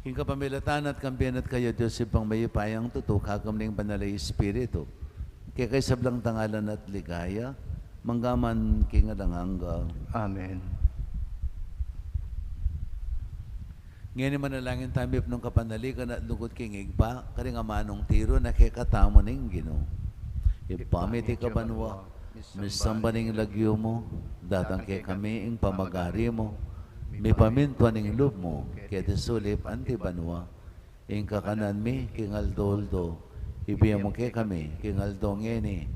King kapamilatan at kambe na at kaya, Dios Ibpang mayupayang tutu, kagum ning Banal a Espiritu, keka ing sablang dangalan at ligaya, mangga man king alang angga. Amen. Ngeni manalangin tamu mipnung kapanaligan at lugud king Ibpa, karing amanung tiru na kekatamu ning Ginu. Ibpa mi, atiu ka banua, misamban ing lagyu mu, datang kekami ing pamagari mu, mipamintuan ing lub mu, keti sulip anti banua. Ing kakanan mi king aldo-aldo, ibie mu kekami king aldo ngeni.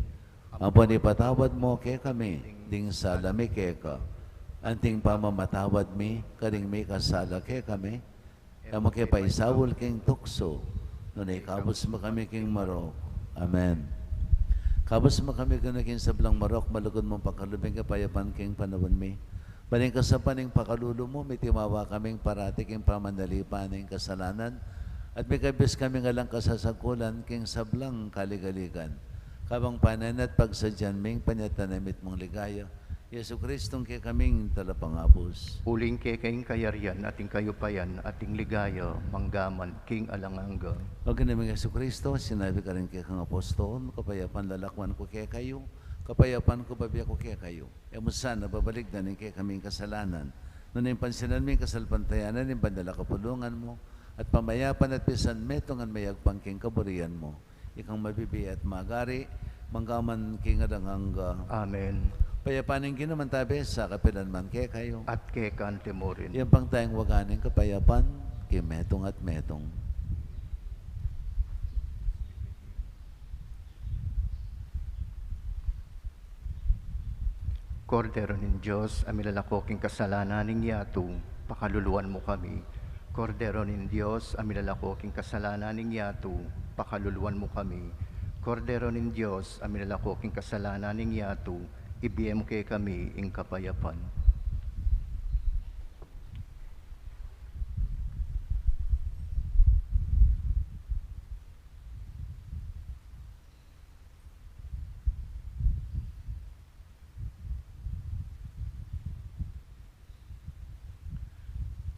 Ampon ipatawad mu kekami ding sala mi keka, anti ing pamamatawad mi karing mikasala kekami. E mu ke paisaul king tuksu, nune ikabus mu kami king marok. Amen. Kabus mu kami, Ginu, king sablang marok, malugud mung pakalub ing kapayapan king panaun mi. Ban ing kasaupan ning pakalulu mu, mitimawa kaming parati king pamanalipan ning kasalanan, at mikabus kaming alang kasasagkulan king sablang kaligaligan, kabang panenayan at pagsadyan ming panyatang na mitmung ligaya, Jesucristo, ing kekaming Talapangabus. Uling keka ing kayarian, at ing kayupayan, at ing ligaya, mangga man king alang angga. O Ginu ming Jesucristo, sinabi mu karing kekang apostol, kapayapan lalakwan ku kekayu, kapayapan ku bibie ku kekayu. E mu sana babalikdan ing kekaming kasalanan, nune pansinan mu ing kasalpantayanan ning banal a kapulungan mu, at pamayapan at pisanmetungan mayagpang king kaburian mu, ikang mabibie at magari, mangga man king alang angga. Amen. Ing kapayapan ning Ginu mantabe sa kapilan man kekayu. At keka naman murin. Iyampang taya ing waga ning kapayapan, king metung at metung. Kordero ning Dios, a milalako king kasalanan ning yatu, pakaluluan mu kami. Kordero ning Dios, a milalako king kasalanan ning yatu, pakaluluan mu kami. Kordero ning Dios, a milalako king kasalanan ning yatu, ibie mu kekami ing kapayapan.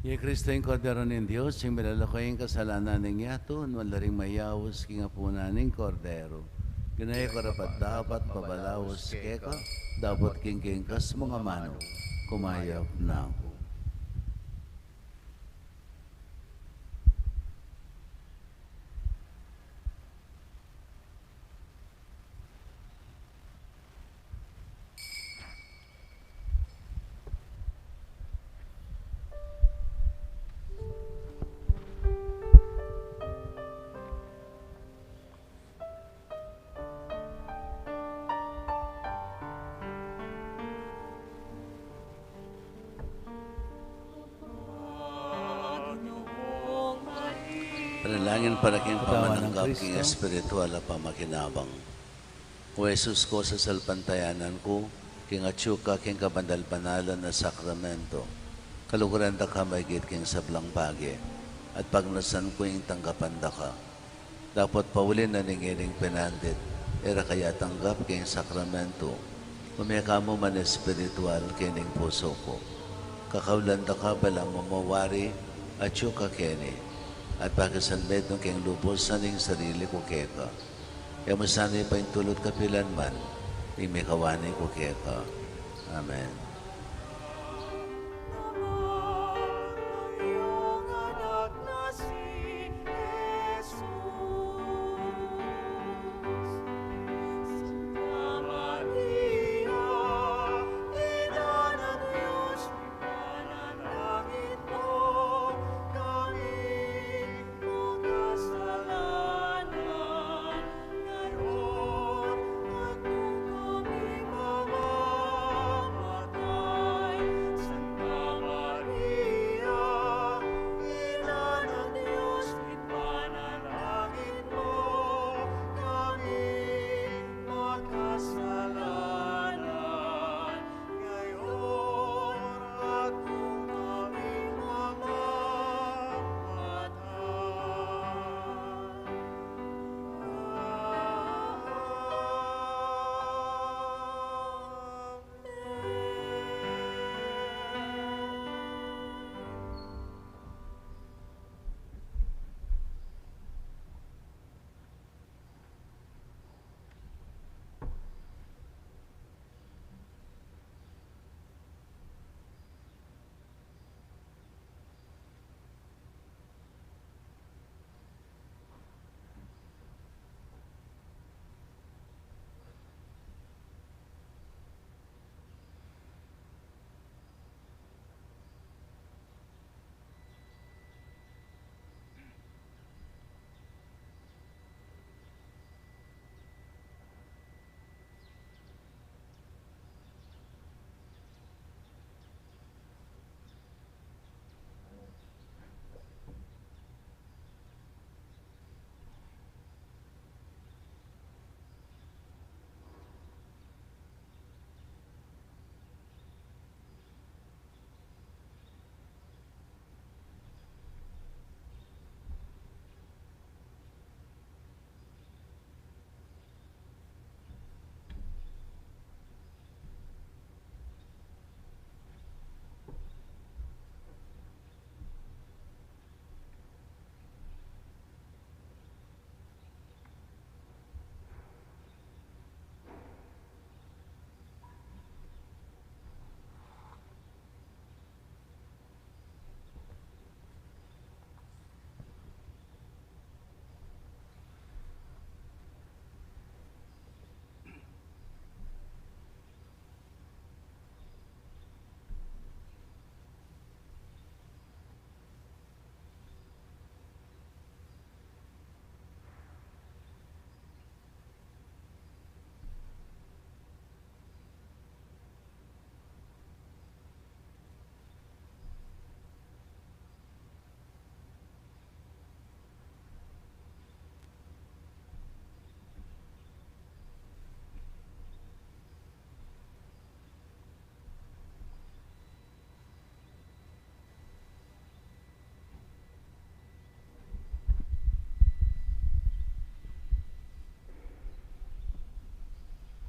I Kristo ing Kordero ning Dios, ing milalako king kasalanan ning yatu, nuan la ring mayaus king apunan ning Kordero. Ginu, e ku karapat-dapat pabalaus keka, dapot king kingkas mung amanu, kumayap na ku. Panalangin para king pamananggap king espiritual a pamakinabang. O Jesus ku, sasalpantayanan ku king atyu ka king kabanal-banalan a sakramento. Kaluguran da ka maigit king sablang bage, at pagnasan ku ing tanggapan da ka. Dapot pauli na ning ining pinandit, e ra ka yatanggap king sakramento, mame ka mu man espiritual king pusu ku. Kakaulan da ka balamu mawari atyu ka keni, at pakisanmetung king lubus ing sarili ku keka. E mu sana paintulut kapilan man ing mikawani ku keka. Amen.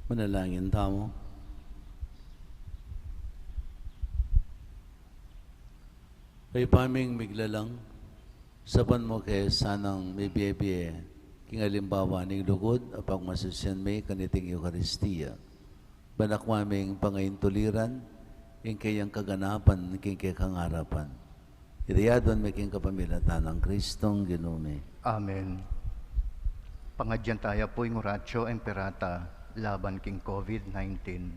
Manalangin tamu. Ibpa ming miglalang, sapan mu ke sanang mibie-bie king alimbawa ning lugud a pagmasusian mi kaniting Eukaristia. Ban akwa ming pangaintuliran ing kayang kaganapan king kekang arapan. Iti adwan mi king kapamilatan nang Kristong Ginu mi. Amen. Pangadyan taya pu ing Oratio Imperata laban king COVID nineteen.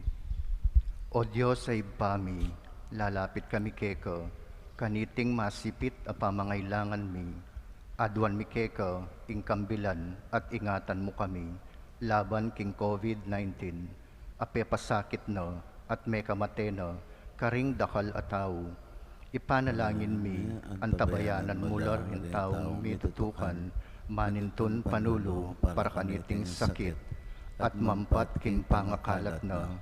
O Dios a Ibpa mi, lalapit kami keka, kaniting masipit a pamangailangan mi. Aduan mi keka ing kambilan at ingatan mu kami laban king COVID nineteen a pepasakit na at mekamate na karing dakal a tau. Ipanalangin mi, antabayanan mu la ring taung mitutukan manintun panulu para kaniting sakit, at mampat king pangakalat na.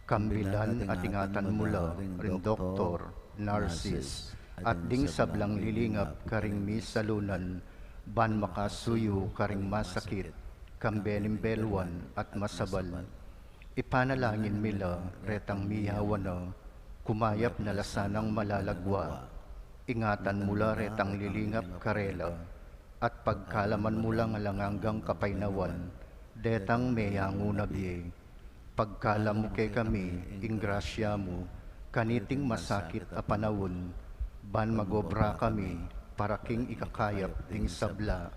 Kambilan at ingatan mu la ring doktor, nurses, at ding sablang lilingap karing misalunan, ban makasuyu karing masakit, kambe ning beluan at masabal. Ipanalangin mi la retang miyawan na, kumayap na la sanang malalagwa. Ingatan mu la retang lilingap karela, at pagkalaman mu lang alang anggang kapaynawan detang meyangu na bie. Pagkalam mu kekami ing grasya mu kaniting masakit a panaun, ban magobra kami para king ikakayap ding sabla,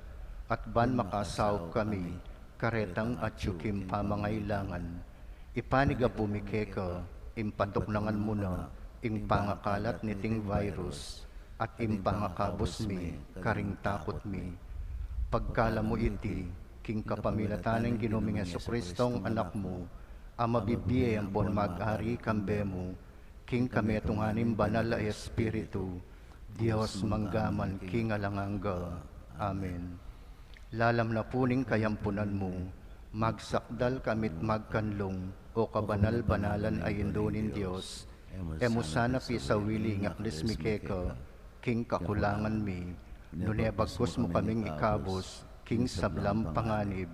at ban makasaup kami karetang atyu king pamangailangan. Ipanigapu mi keka ing patuknangan mu na ing pangakalat niting virus, at ing pangakabus mi karing takut mi. Pagkalam mu iti king kapamilatan ning Ginu ming Jesucristong Anak mu, a mabibie ampon mag-ari kambe mu king kametungan ning Banal a Espiritu, Dios mangga man king alang angga. Amen. Lalam na pu ning kayampunan mu, magsakdal kami't magkanlung, o kabanal-banalan a Indu ning Dios, e mu sana pisawili ing aklis mi keka king kakulangan mi, nune bagkus mu kaming ikabus king sablang panganib,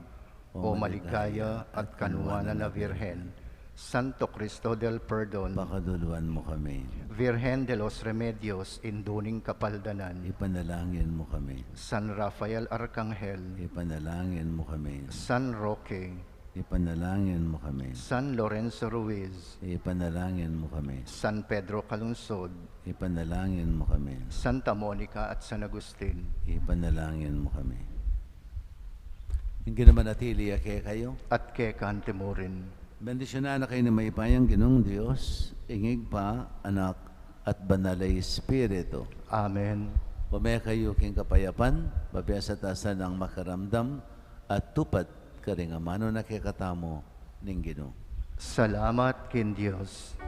o maligaya at kanuanan a Virgen. Santo Cristo del Perdon, pakaduluan mu kami. Virgen de los Remedios, Indu ning Kapaldanan, ipanalangin mu kami. San Rafael Arcangel, ipanalangin mu kami. San Roque, ipanalangin mu kami. San Lorenzo Ruiz, ipanalangin mu kami. San Pedro Calungsod, ipanalangin mu kami. Santa Monica at San Agustin, ipanalangin mu kami. Ing Ginu manatili ya kekayu. At keka mu rin. Bendisyunan na kayu ning mayupayang Ginung Dios, ing Ibpa, Anak, at Banal a Espiritu. Amen. Ume kayu king kapayapan, mabie sa ta sanang makiramdam at tupad karing amanu na kekatamu ning Ginu. Salamat king Dios.